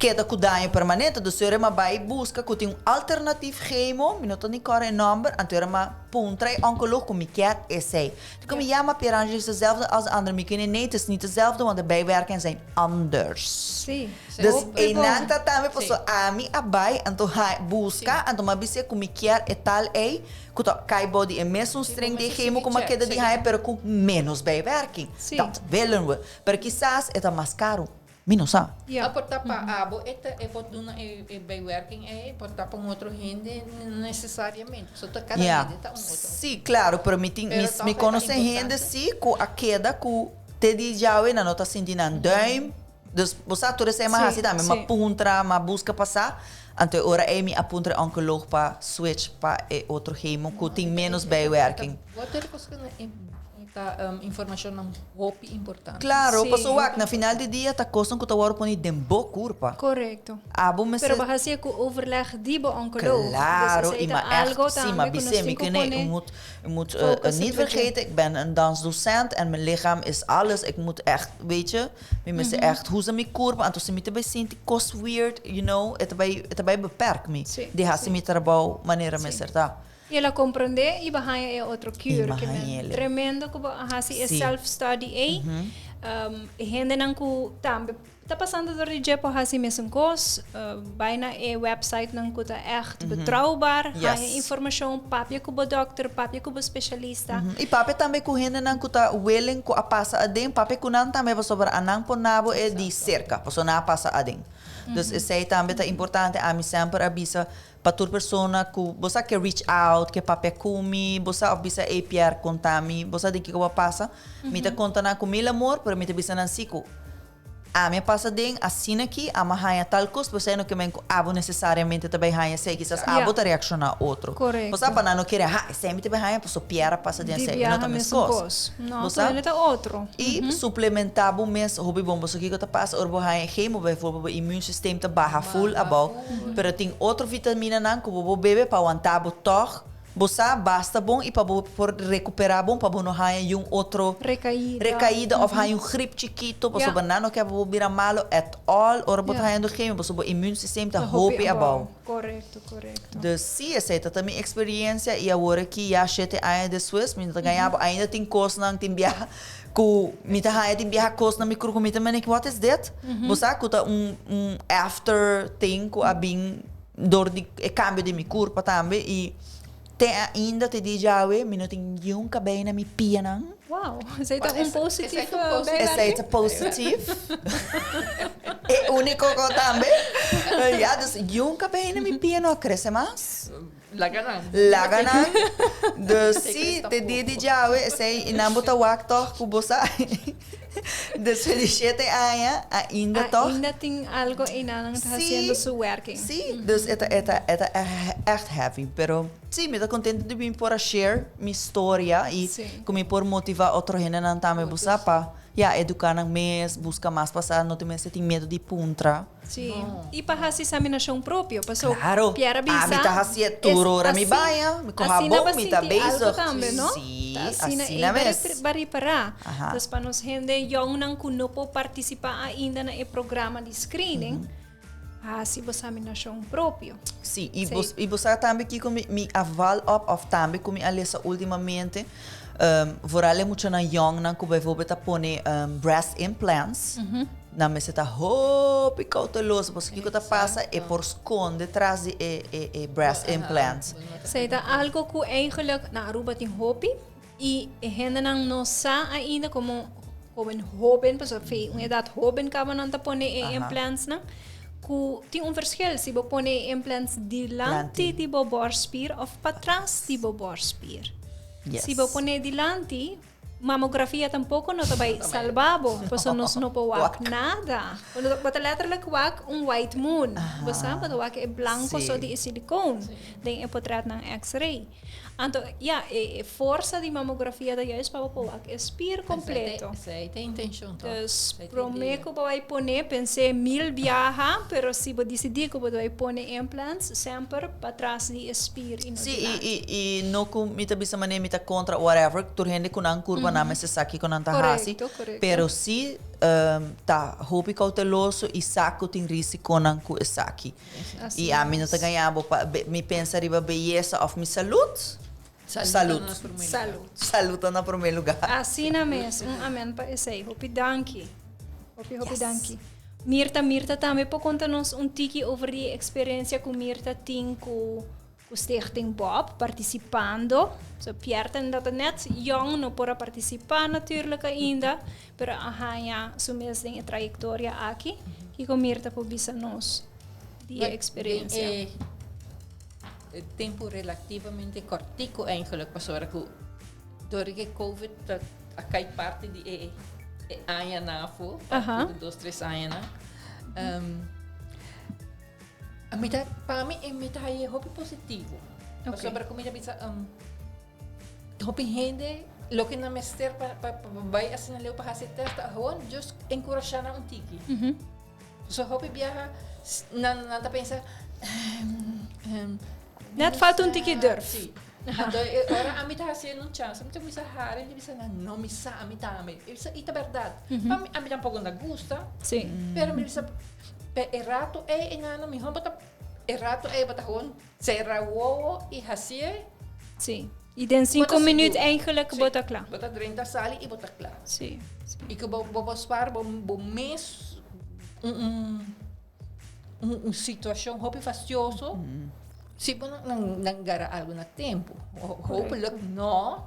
Keda ku daño permanente, dus ora mi a bai buska ku tin un alternatief chemo, mi no ta ni kòrda e nòmber, anto ora mi a puntra e onkoloog ku mi kier esei. Di ku mi yama Pierangeli is dezelfde als de andere, mi kende nee, het is niet dezelfde, want de bijwerkingen zijn anders. Sí. Dus Hopi einan bon. ta tambe pasobra ami a bai anto buska, anto mi a bis'é ku mi kier e tal ei, ku ta kai bou di e mesun streng di e chemo ku mi a keda di haña, pero ku ménos bijwerking. Dat willen we. Pero kisas e ta mas karu. Mi no sa. Ja. A por ta pa abo e ta e por duna e e bijwerking ei, por ta pa un otro hende no necesariamente. So ta cada Ja. hende ta un otro. Sí, claro, pero mi tin Pero mi toch mi e ta conoce hende importante. sí cu a keda cu te di djawe nan no ta sinti nan duim. Dus bo sa tur esei m'a Sí, haci tambe, m'a sí. puntra, m'a busca pa sa. Anto e ora ei mi a puntra e oncoloog pa switch pa e otro chemo cu tin menos bijwerking. Bo tur cos cu Ta informashonnan hopi importante. Claro, Sí. paso wak, na final di dia ta kosnan ku ta wòrdu poni den bo kurpa. Correcto. Abo mester. Pero bo hasié ku overleg di bo oncoloog. Claro, Dus esei i ta ma echt, algo sí, tambe ma ku nos bisé, mi tin ku kende, pone u moet, u moet focus niet riba dje. vergeten, ik ben een dansdocent en mijn lichaam is alles. Ik moet echt, weet je, mi mester echt usa mi kurpa, anto si mi ta bai sinti kos weird, you know, e ta bai, e ta bai beperk mi Sí, di hasi sí. mi trabou manera Sí. mester ta. I el a komprondé i bo a haña e otro cure. Ke men tremendo ku bo a hasi e self study ei. E hendenan ku tambe ta pasando dor di dje por hasi mesun kos. Bai na e websitenan ku ta ègt betrouwbaar. Haña informashon, papia ku bo dòkter, papia ku bo spesialista. I papia tambe ku hendenan ku ta willing ku a pasa aden. Papia ku nan tambe pasobra anan por nabo e di serka pasobra nan a pasa aden. Dus esei tambe ta importante. Ami semper a bisa Pa tur persona ku bo sa ke reach out, ke papia ku mi, bo sa of bisa ey Pierre konta mi, bo sa den kiko bo a pasa, mi ta konta nan ku mil amor, pero mi ta bisa nan si ku ami a pasa den asina aki, ami a haña tal kos, pero esei no ke men ku abo nesesariamente ta bay haña esei, kisas abo ta reakshoná otro. Bo sa pa nan no kere, ha, esei mi ta bay haña pasobra Pierre a pasa den esei, no ta meskos. No, Bo sa? tur hende ta otro. I suplementá bo mes hopi bon. Pasobra kiko ta pasa ora bo haña chemo, bijvoorbeeld bo immuunsysteem ta baha full abou. Pero tin otro vitaminanan ku bo por bebe pa wantá bo tòg. Bo sa basta bon i pa bo por rekuperá bon pa bo no haña yun otro Rekaída. rekaída òf haña un grip chikito pasobra nan no ke pa bo bira malo at all ora bo ta hañando chemo pasobra bo immuunsysteem ta hopi abou. Korekto, korekto. Dus sí, esei ta ta mi experiencia i awor aki ya shete aña despues mi no ta gaña bo ainda tin kosnan tin biaha Ku mi ta haña tin biaha kos na mi kru ku mi ta mene what is dit? Bo sa ku ta un un after thing ku a bin dor di e kambio di mi kurpa tambe i te ainda te di djawe mi no tin niun kabei na mi pianan. Wow, esei ta un positief bijwerking. Esei ta positief. E uniko ko tambe. Ya, dus niun kabei na mi pia no a krese mas. Laga nan. Laga nan. Dus sí, te dia di djawe, esei i nan bo ta wak tòg ku bo sa. Despues di shete aña, ainda tòg. Ainda tin algo einan nan ta hasiendo su werking. Sí, dus e ta e ta e ta ègt heavy. Pero sí, mi ta kontento di bin por a share mi storia i ku mi por motivá otro hendenan tambe bo sa pa ya eduká nan mes, buska mas pasá, no tin mester tin miedu di puntra. Sí, i pa hasi examinacion propio, paso Claro, Pierre a bisa, ami ta hacié tur ora mi baña, mi coge asina habon, ba mi ta sinti algo bezig. tambe, no? Sí, Ta asina asina ei mes. ba ripará. Aha. Dus pa nos hende yongnan ku no por partisipá ainda na e programa di screening, hasi bo examinacion propio. Sí, i Sí. bo, i bo sa tambe kiko mi, mi a val op of tambe ku mi a lesa ultimamente, vooral e muchanan yongnan ku bijvoorbeeld ta pone breast implants, Nan mester ta hopi kouteloso pasobra kiko ta pasa e por skonde tras di e e e breast implants. Esei ta algo ku eigenlijk na Aruba tin hopi Y e hendenan no sa ainda como hoben hoben, pasobra fe un edad hoben caba nan ta pone e implants nan, cu tin un verschil si bo pone e implants dilanti di bo borstspier of patras di bo borstspier. Si bo pone dilanti, Mamografia tampoco no ta bay salba bo, pasobra nos no por wak nada. Bo ta letterlijk wak un white moon. Bo sa, bo ta wak e blanco so di e silicone den e potretnan x-ray. Anto, ya, e forsa di mamografia ta juist pa bo por wak e spier completo. Esey ta e intencion toch. Dus, prome cu bo bay pone, pens'e mil biaha, pero si bo dicidi cu bo ta bay pone implants, semper patras di e spier i no Sí, dilanti. i, i, i no ku mi ta bisa manera mi ta kontra whatever, tur hende ku nan kurpa nan mester sa kiko nan ta hasi. Korekto, korekto. Pero sí ta hopi kouteloso i sa ku tin risikonan ku esaki. Así I ami no ta es. gaña bo pa mi pensa riba beyesa òf mi salud. Salud Salud. ta na promé lugar. Salud. Salud ta na promé lugar. Asina mes, un amen pa esei. Hopi danki. Hopi, hopi Yes. danki. Mirta, Mirta tambe por konta nos un tiki over di e eksperensia ku Mirta tin ku ku Stichting Bob partisipando. So Pierre ta ta net yong, no por a partisipá natuurlijk ainda, pero a haña su mes den e trayektoria aki. Kiko Mirta por bisa nos di e eksperensia? Den e tempu relativamente kòrtiku eigenlijk pasobra ku dor di e covid ta a kai parti di e e añanan afó, parti di dos tres añanan. A mi ta pa mi e mi ta haña hopi positivo. Pasobra ku mi ta bisa hopi hende loke nan mester pa pa pa bai asina leu pa hasi test ta gewoon just enkurashá nan un tiki. So hopi biaha nan nan ta pensa Net falta un tiki durf. Si. Anto e ora ami ta hasiendo un chance mi ta kuminsá hari mi ta bisa nan no mi sa ami tambe. I bisa i ta bèrdat. Pa mi ami tampoco no ta gusta. Si. Pero mi bisa pe e rato ei e nan mihó bo ta e rato ei bo ta gewoon sera wowo i hasié. Si. I den sinku minuut eigenlijk bo ta kla. Bo ta drenta sali i bo ta kla. Si. Si. I ku bo bo spaar bo bo mes un un un situashon hopi fastioso si bo nan nan gara algu na tempu. Hopelijk no,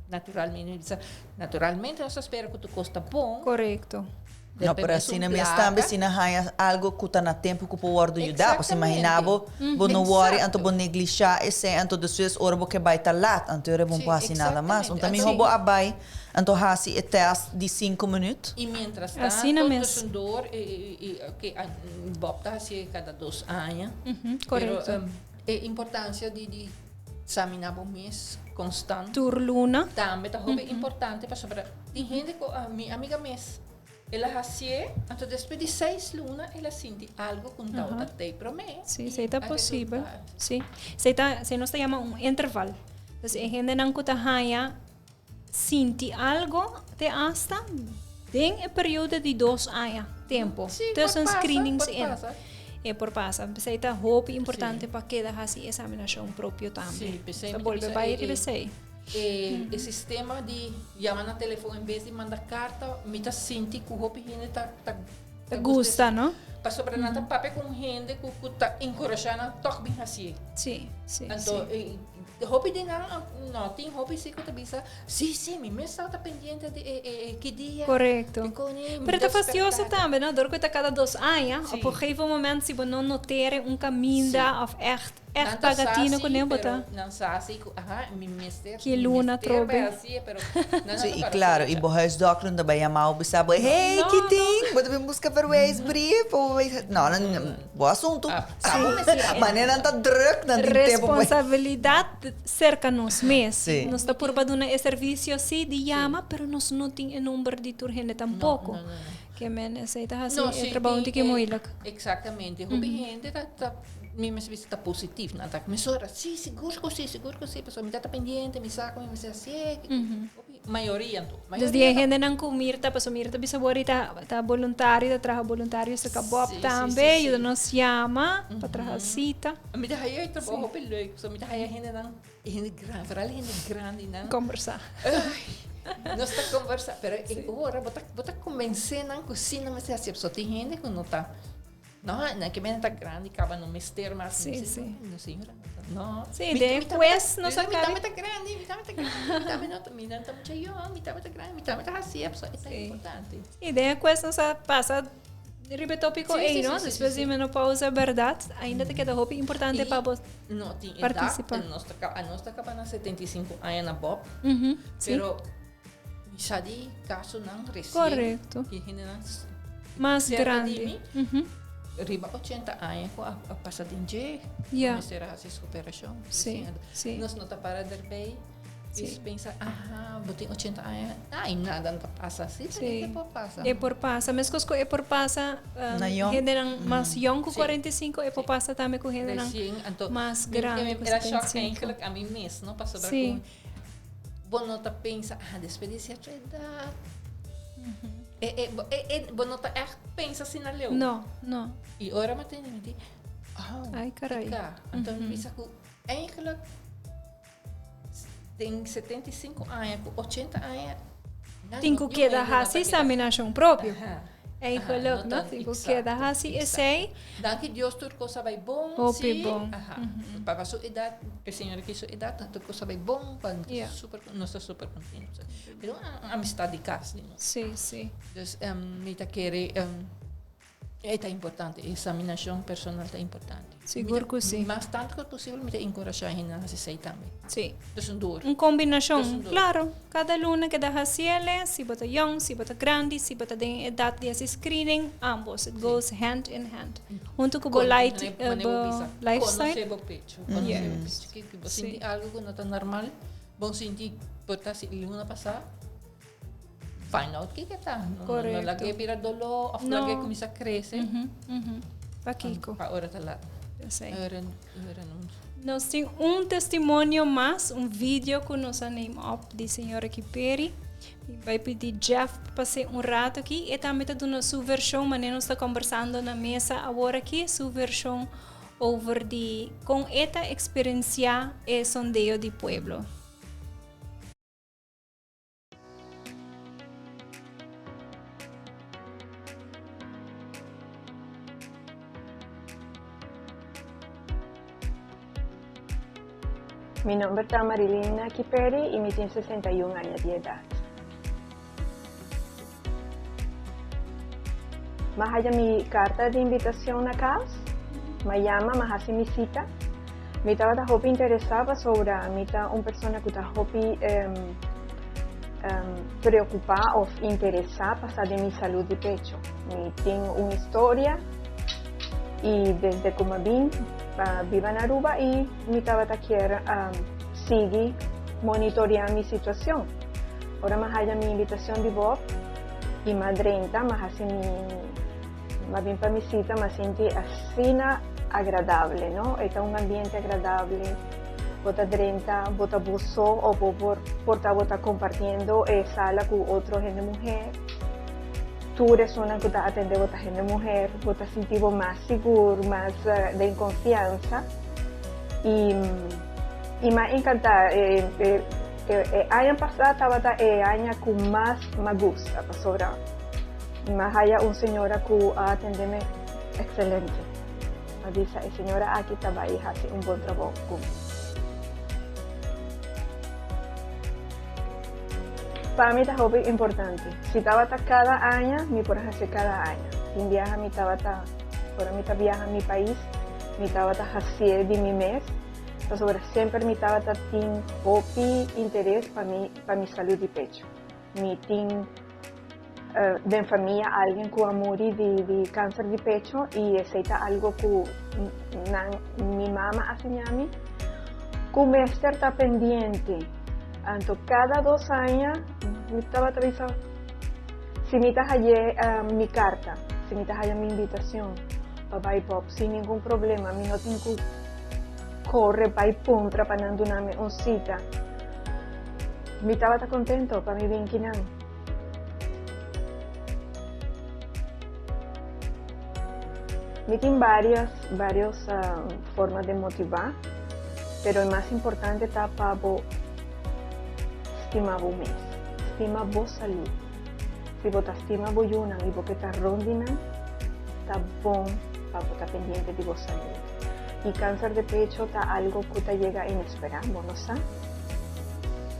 naturalmente naturalmente nos ta spera ku tur kos ta bon. Korekto. No, pero asina mes tambe si nan haña algo ku ta na tempu ku por wòrdu yudá. Pasobra imaginá bo, bo no wòri anto bo neglishá esei anto despues ora bo ke bai ta lat anto ora bo no por hasi nada mas. Un ta mihó bo a bai anto hasi e tèst di sinku minüt. I mientras Asina tanto mes. tussendoor oké Bob ta hasié kada dos aña. Korekto. Pero e importansia di saminá bo mes konstant. Tur luna. Tambe ta hopi importante pasobra tin hende ku mi amiga mes el a hasié, anto despues di seis luna el a sinti algo ku no tabata tei promé. Sí, i esei ta a posibel. resultá. Sí. Esei ta, esei nos ta yama un interval. Dus e hendenan ku ta haña sinti algo te asta den e periodo di dos aña tempo. Sí, por Tussen pasa, screenings por in. pasa. E por pasa. P'esei ta hopi importante pa keda hasi examinashon propio tambe. Sí, p'esei Ta mi ta bolbe bisa bai e- riba e- esei. E e sistema di yama na telefon en bes di manda karta, mi ta sinti ku hopi hende ta ta Ta gusta, no? Pasobra nan ta papia ku un hende ku ku ta enkurashá nan tòg bin hasié. Sí, sí, Anto sí. hopi di nan no tin hopi si ku ta bisa, sí, sí, mi mes tabata pendiente di e e e ki dia. Korekto. Dikon e mi Pero ta ta fastioso despertá. tambe, no? Dor ku ta kada dos aña, Sí. op un gegeven moment si bo no notere un kaminda òf ègt Nan Echt ta paga tino sa ku si, nen bo pero ta. nan sa si ku aha, mi mester, Ki mi luna mester trobe. bai hasié, pero nan Sí, no i ta klaro, i para bo huisdokter no ta bai yama bo bisa bo, hey, No, no. kitin, bo ta bin buska verwijsbrief? Bo bai No, nan, bo asuntu. Ah, Sa bo Manera nan ta druk, nan tin tempu pa. Responsabilidat serka nos mes. Sí. Nos ta purba duna e servisio sí di yama, pero nos no tin e number di tur hende tampoco. No, no, no, no. Ke men esei ta hasi No, e sí, trabou un tin, tiki eh, moeilijk. Exactamente. Hopi hende ta, ta, mi mester bisa ta positief. Nan ta mesora, sí, sigur ku sí, sigur ku sí, pasobra mi ta ta pendiente, mi sa ku mi mester hasié. Hopi, mayoria anto. Dus Mayoria di e ta- hendenan ku Mirta, pasobra Mirta bisa bo ahorita ta boluntario, ta traha boluntario serka Bob Sí, sí, tambe, sí, sí. yuda nos yama pa traha sita. Mi ta haya e trabou hopi leuk, pasobra mi ta haya hendenan, hende gran, vooral hende grandinan. Kombersá. Ay, nos ta kombersá, pero e ora bo ta, bo ta konbensé nan ku sí nan mester hasié, pasobra tin hende ku no ta. No, nan ke menen ta grandi kaba no mester mas. Sí, sí. No, señora. No. Sí, después nos a Mi tambe ta grandi, mi tambe ta grandi, mi tambe no, mi no ta mucha yong, mi tambe ta grandi, mi tambe ta hasi, e ta importante. Y después nos a pasa riba e tópico ei, no? Después di menopausa, berdad, ainda ta keda hopi importante pa bo No tin edad, participa. nos ta kaba, nos ta kaba na 75 aña na Bob, pero mi sa di casonan recien. Correcto. Tin hendenan Mas cerca grandi. di mi, riba 80 aña cu a pasa den dje, mester a haci su operacion. Nos no ta para derbij. Sí. Pensa, aha, bo tin 80 aña, ay, nada no ta pasa. Sí, sí. E por pasa. E por pasa. Meskos ku e por pasa Na yong. hendenan mas yong ku 45, e por pasa tambe ku hendenan Recien, anto, mas mi- grandi mi ku era shock 75. eigenlijk a mi mes, no? Pasobra Sí. ku bo no ta pensa, ah, despues di cierto edad, e, e, bo, e, e, bo no ta echt pensa asina leu. No, no. I ora mi tende, mi di, oh, Ay, caray. kika. Anto mi bisa ku eigenlijk Den 75 aña ku 80 aña Tin ku keda hasi examinashon propio. Eigenlijk, no? Tin ku keda hasi esei. Danki Dios tur kos a bai bon. Hopi bon. Pa su edat, e señora ki su edat, tur kos a bai bon, pa super, nos ta super kontento. Pero un amistad di kas di nos. Si, si. Dus mi ta kere. E ta importante, e examinacion personal ta importante. Sigur cu si. Mas tanto cu posibel mi ta encourasha hende na haci esey tambe. Si. Dus un dor. Un combinacion, claro. Cada luna keda haciele, si bo ta yong, si bo ta grandi, si bo ta den e edad di haci screening, ambos. It goes hand in hand. Hunto cu bo light, bo lifestyle. Conoce bo pecho. Conoce bo pecho. Ki bo sinti algo cu no ta normal, bo sinti por ta si luna pasa. Find out kiko ta. No, no lag'é bira doló of lag'é kuminsá krese. Pakiko? Pa ora ta lat. Esei. Ora, ora no. Nos tin un testimonio mas, un video ku nos a neem op di señora Kiperi. Mi bai pidi Jeff pa pas'é un rato aki. E tambe ta duna su vershon, manera nos ta kombersando na mesa awor aki, su vershon over di kon e ta eksperensiá e sondeo di pueblo. Mi nomber ta Marilina Kiperi y mi tin 61 aña di edad. M'a haya mi carta di invitacion na cas, m'a yama, m'a haci mi cita. Mi tabata hopi interesa pasobra mi ta un persona cu ta hopi preocupa of interesa pa sa di mi salud di pecho. Mi tin un historia y desde cu mi a bin pa biba na Aruba y mi tabata kier sigui monitorea mi situacion. Ora mi a haya mi invitacion di Bob y mi a drenta, mi a haci mi. M'a bin pa mi sita, m'a sinti asina agradable, no? E ta un ambiente agradable, bo ta drenta, bo ta bo so o bo por por ta bo ta compartiendo e sala cu otro hende muher. Tur esunnan cu ta atende bo ta hende muher, bo ta sinti bo mas sigur, mas den confiansa y y m'a encanta e e e aña pasa tabata e aña cu mas m'a gusta pasobra. Mi a haya un señora cu a atende mi excelente. Mi a bisa e señora aki ta bay haci un bon trabou cu mi. Pa mi ta hopi importante. Si tabata cada aña, mi por haci cada aña. Tin biaha mi tabata, ora mi ta biaha mi pais, mi tabata hacié di mi mes, pasobra semper mi tabata tin hopi interes pa mi, pa mi salud di pecho. Mi tin den famia alguien cu a muri di di cancer di pecho y esey ta algo cu nan mi mama a siña mi cu mester ta pendiente. Anto cada dos aña mi tabata bisa si mi ta haye mi carta, si mi ta haya mi invitacion pa bay Bob sin ningun problema mi no tin cu core bay puntra pa nan duna mi un cita. Mi tabata contento pa mi bin kinan. Mi tin varios, varios forma de motiva, pero e mas importante ta pa bo stima bo mes, stima bo salud. Si bo ta stima bo yunan y bo ke ta rond di nan, ta bon. pa bo ta pendiente di bo salud. Y cancer de pecho ta algo cu ta yega inespera, bo no sa.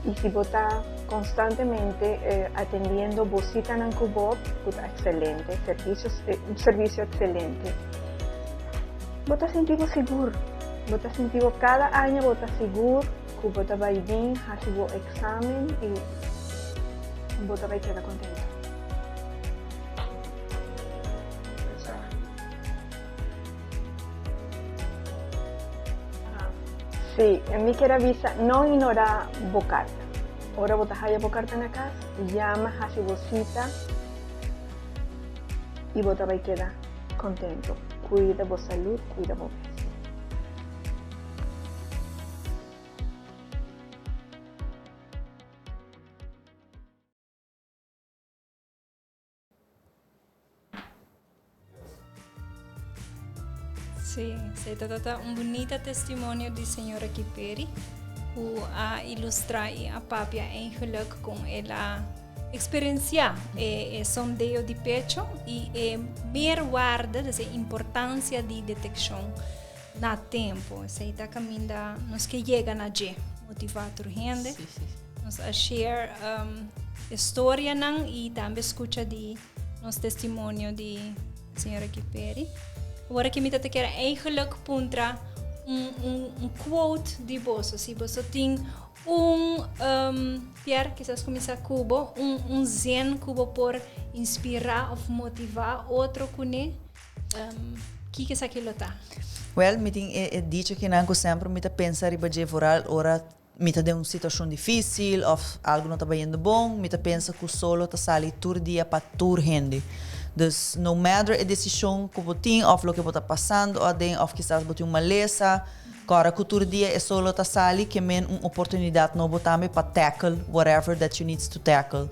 Y si bo ta constantemente atendiendo bo citanan cu Bob, cu ta excelente, servicio, un servicio excelente, bo ta sinti bo sigur. Bo ta sinti bo cada aña bo ta sigur cu bo ta bay bin haci bo examen y bo ta bay keda contento. Sí, mi kier a bisa, no ignorá bo karta. Ora bo ta haya bo karta na kas, yama, hasi bo sita i bo ta bai keda kontentu. Kuida bo salud, kuida bo mes. Sí, sí, ta ta un bunita testimonio di señora Kiperi, ku a ilustra i a papia eigenlijk kon el a experiencia e, e sondeo di pecho i e meerwaarde, dus e importancia di deteccion na tempo. Esei ta caminda nos ke yega na dje, motiva tur hende. Sí, sí. Nos a share um, historianan y tambe scucha di nos testimonio di señora Kiperi. Awor aki mi ta te kier eigenlijk puntra un, un, un quote di boso. Si boso tin un, um, Pierre, quizás cuminsa cu bo, un, un zin cu bo por inspira of motiva otro cune. Um, kiko esaki lo ta? Wel, mi tin e, e dicho kinan ku semper mi ta pensa riba dje vooral ora mi ta den un situashon difísil òf algu no ta bayendo bon, mi ta pensa ku solo ta sali tur dia pa tur hende. Dus no matter e desishon ku bo tin òf loke bo ta pasando aden òf kisas bo tin un malesa, kòrda ku tur dia e solo ta sali ke men un oportunidat nobo tambe pa tackle whatever that you needs to tackle.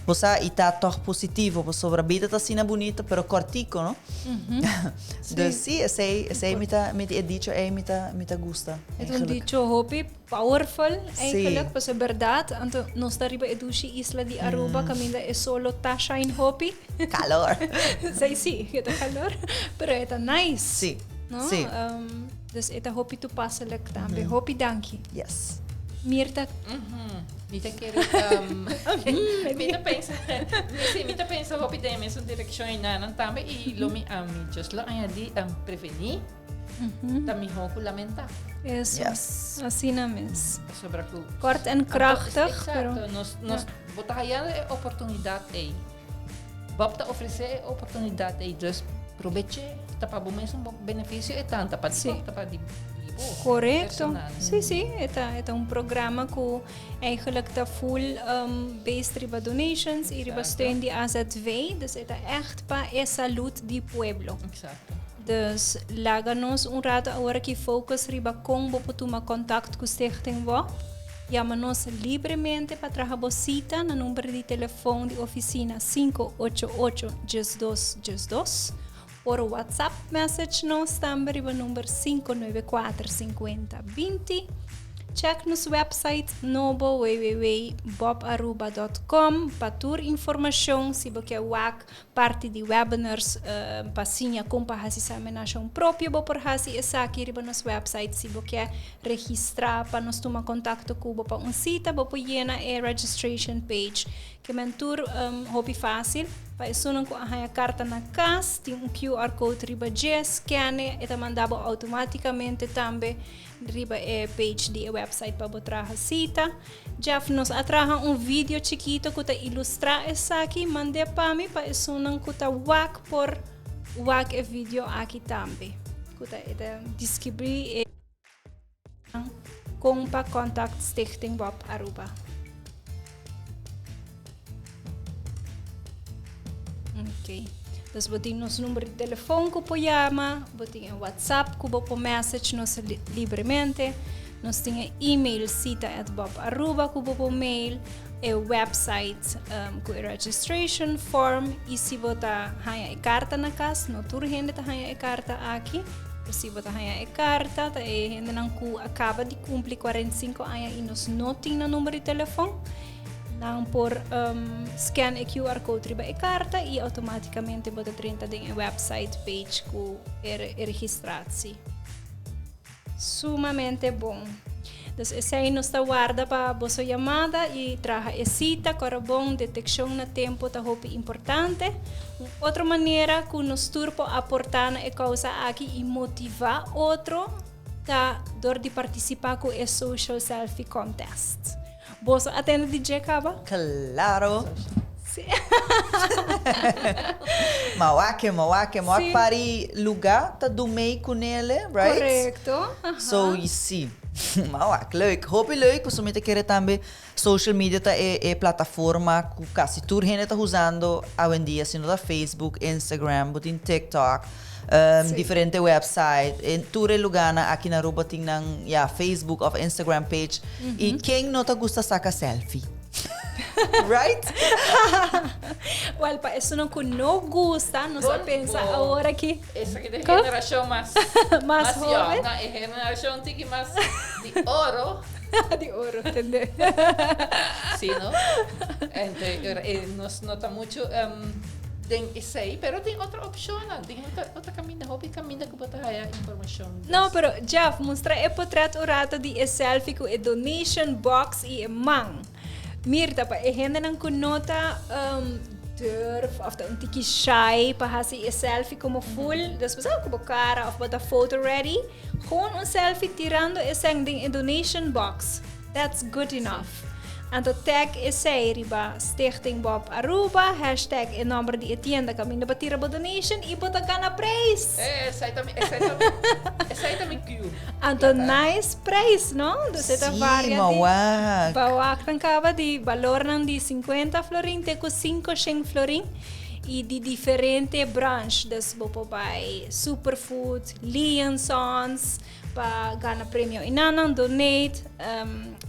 Bo sa, i ta tòg positivo, pasobra bida ta asina bunita, pero kòrtiku, no? Dus sí, esei, esei mi ta, mi e dicho ei mi ta, mi ta gusta. E ta un dicho hopi powerful, eigenlijk, pasobra bèrdat, anto nos ta riba e dushi isla di Aruba, kaminda e solo ta shine hopi. Kalor. Esei sí, e ta kalor, pero e ta nice. Sí, no? sí. Dus e ta hopi toepasselijk tambe. Hopi danki. Yes. Mirta. Mi ta kere mi ta pensa si mi ta pensa hopi den e mesun direkshon i nanan tambe i lo mi mi just lo añadi prevení ta mihó ku lamentá. Eso. Yes. Asina mes. Pasobra ku Kort en krachtig, pero Exacto. Nos nos bo ta haya e oportunidat ei. Bob ta ofresé e oportunidat ei, dus probech'é. Ta pa bo mesun benefisio e tanta, pa di Sí. Bob, ta pa di di bo. Correcto. Personal. Sí, sí, e ta, e ta un programa ku eigenlijk ta full um, based riba donations i riba Exacto. steun di AZV. Dus e ta echt pa e salud di pueblo. Exacto. Dus laga nos un rato awor aki focus riba kon bo por tuma contact ku Stichting Bob. Yama nos libremente pa traha bo cita na number di telefon di oficina 588 12 12. Por WhatsApp message nos tambe riba number 594 50 20. Check nos website nobo www.bobaruba.com pa tur informacion si bo ke wak Parti di webinars pa siña kon pa hasi samenashon propio bo por hasi esaki riba nos website. Si bo ke registrá pa nos tuma kontakto ku bo pa un sita bo por yena e registration page. Ke men tur hopi fásil. Pa esunnan ku a haña karta na kas tin un QR code riba dje, scan e, e ta manda bo outomátikamente tambe Riba e page di e website pa bo traha sita. Jeff, nos a traha un video chikito ku ta ilustrá esaki. Mand'é pa mi pa esunnan ku ta wak por wak e video aki tambe. Ku ta e ta deskribí e kon pa contact Stichting Bob Aruba. Ok. Dus bo tin nos number di telefon ku por yama, bo tin e WhatsApp ku bo por message nos libremente, nos tin e email cita@bobaruba ku bo por mail, e website um, ku e registration form i si bo ta haña e karta na kas, no tur hende ta haña e karta aki, pero si bo ta haña e karta, ta e hendenan ku a kaba di kumpli 45 aña i nos no tin nan number di telefon. Nan por scan e QR code riba e carta y automaticamente bo ta drenta den e website page cu e registratie. Sumamente bon. Dus esey nos ta warda pa boso yamada y traha e cita. Cora bon, deteccion na tempo ta hopi importante. Un otro manera cu nos tur por aporta na e causa aki y motiva otro ta door di participa cu e Social Selfie Contest. Boso a tende di dje caba? Claro. Si. Mawake, mawake, mawak si. Pari lugar ta dumei kunele, right? Correcto. Aha. So, si. Mawak, leuk. Hopi leuk, pasobra mi ta kere tambe social media ta e, e plataforma ku kasi tur hende ta usando awendia, si no ta Facebook, Instagram, bo tin TikTok. Um, diferente website. En tur e lugarnan aki na Aruba tin nan ja, Facebook of Instagram page. Mm -hmm. Y ken no ta gusta saca selfie? right? Wel, pa eso no ku no gusta, nos a pensa ahora ki... Esa ki de generacion mas... mas joven. Na, e generacion tiki mas di oro. di oro, entende. Sí, no? Ente, eh, nos nota mucho um, den esei, pero tin otro opcionnan, tin otro, otro caminda, hopi caminda cu bo ta haya informacion. No, pero Jeff, mustra e potret un rato di e selfie cu e donation box y e man. Mirta, pa e hendenan cu no ta um, durf of ta un tiki shy pa haci e selfie como full, despues cu bo cara of bo ta photo ready, gewoon un selfie tirando e seng den e donation box. That's good enough. Anto tag esei riba Stichting Bob Aruba, hashtag e nomber di e tienda kaminda bo tira bo donation i bo ta gana prijs. Eh, esei ta mi, esei ta mi, esei ta mi cue. Anto nice prijs, no? Dus e ta Sí, varia ma di wak. pa wak nan kaba di balornan di 50 florin te ku 500 florin i di diferente branch. Dus bo por bai Superfood, Liansons, Pa gana premio inanan, donate,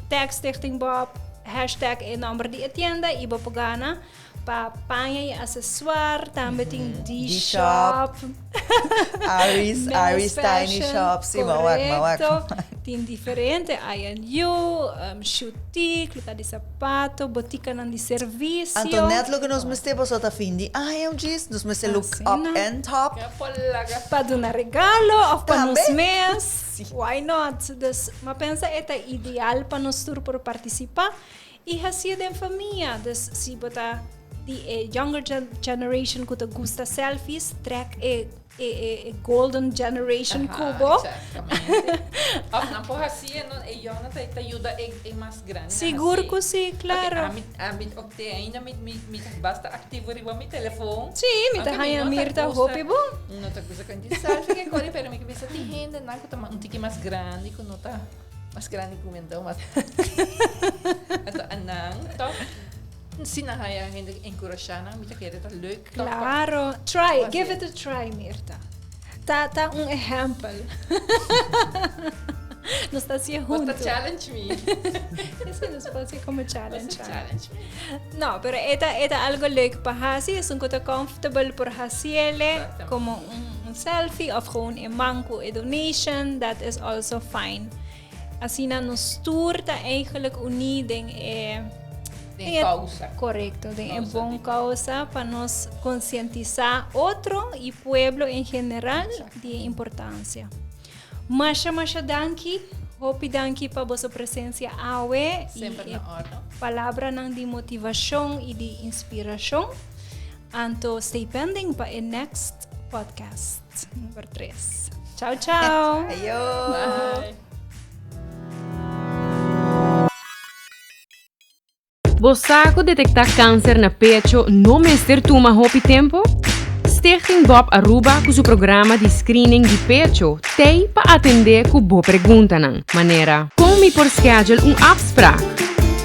tag Stichting Bob, hashtag e nomber di e tienda y bo por gana pa paña y accessoir, tambe tin D-Shop. Aris, Aris Tiny Shop, si, mawak, mawak. Correcto. Tin diferente, I&U, Shootique, lugar di zapato, botikanan di servicio. Anto net loke nos mester pasobra ta fin di aña, djis, nos mester look up and top. Pa duna regalo of pa nos mes. Why not? Dus m'a pensa e ta ideal pa nos tur por participa y hacié den famia. Dus si bo ta di e younger generation cu ta gusta selfies, trek e e golden generation cu bo. Exactamente. Of nan por hacié, no, e youngnan ta yuda e mas grandi. Sigur cu si, claro. Ami, ami te ainda mi, mi, mi ta basta activo riba mi telefon. Sí, mi ta haña Mirta hopi bon. No ta gusta con di selfie ke kori, pero mi ke bisa tin hendenan ku ta un tiki mas grandi ku no ta mas grandi ku mi anto mas anto anan toch si nan haña hende enkurashá nan mi ta kere ta leuk toch pa Claro, try, give it a try Mirta. Ta ta un ehempel. Nos ta hacié Bos hunto. ta challenge mi. Ese nos por haci como challenge. Bos ta challenge mi. No, pero e ta, e ta algo leuk pa haci. Esun cu ta comfortable por haciele Exactamente. como un, un selfie of gewoon e man cu e donation. That is also fine. Asina nos tur ta eigenlijk uní den e... Den e causa. Correcto, den e Causa bon di- causa pa nos concientisa otro y pueblo en general di e importancia. Masha masha danki, hopi danki pa boso presencia awe y Semper e na orde. palabranan di motivacion y di inspiracion. Anto stay pending pa e next podcast number 3. Ciao ciao. Ayo. Bye. Bo sa cu detecta cancer na pecho no mester tuma hopi tempo? Stichting Bob Aruba cu su programa di screening di pecho t'ey pa atende cu bo preguntanan, manera, Con mi por schedule un afspraak?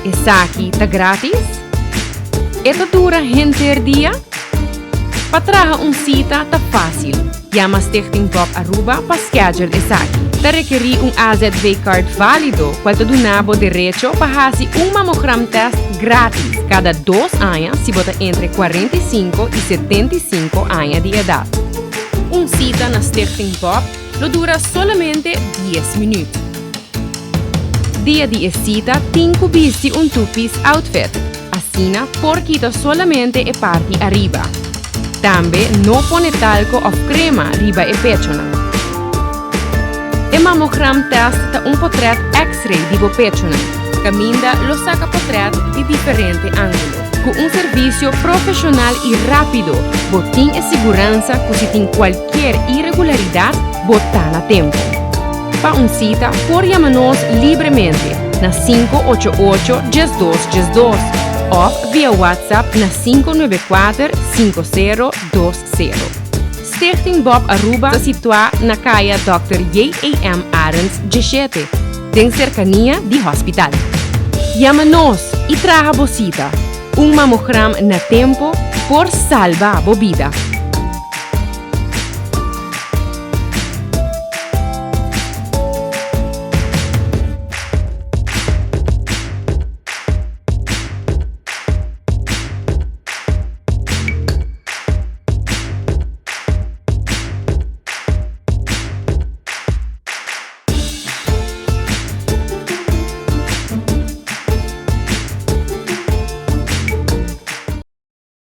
Esaki ta gratis? E ta dura henter dia? Pa traha un cita ta facil. Yama Stichting Bob Aruba pa schedule esaki. Ta rekerí un AZV card válido cual ta duna bo derecho pa haci un mamogram test gratis cada dos aña si bo ta entre 45 y 75 aña di edad. Un cita na Stichting Bob lo dura solamente dies minuut. Dia di e cita tin cu bisti un two-piece outfit. asina por kita solamente e parti ariba. Tambe no pone talco of crema riba e pechonan. E mammogram test ta un potret x-ray di bo pechonan, caminda lo saca potret di diferente angulo. Cu un servicio profesional y rapido, bo tin e siguransa cu si tin cualkier irregularidad, bo ta na tempo. Pa un cita por yama nos libremente na 588 12 12 of via WhatsApp na 594 5020. Stichting Bob Aruba ta situa na Caya Dòkter J.A.M. Arends 17, den cercania di hospital. Yama nos y traha bo cita. Un mamogram na tempo por salba bo bida.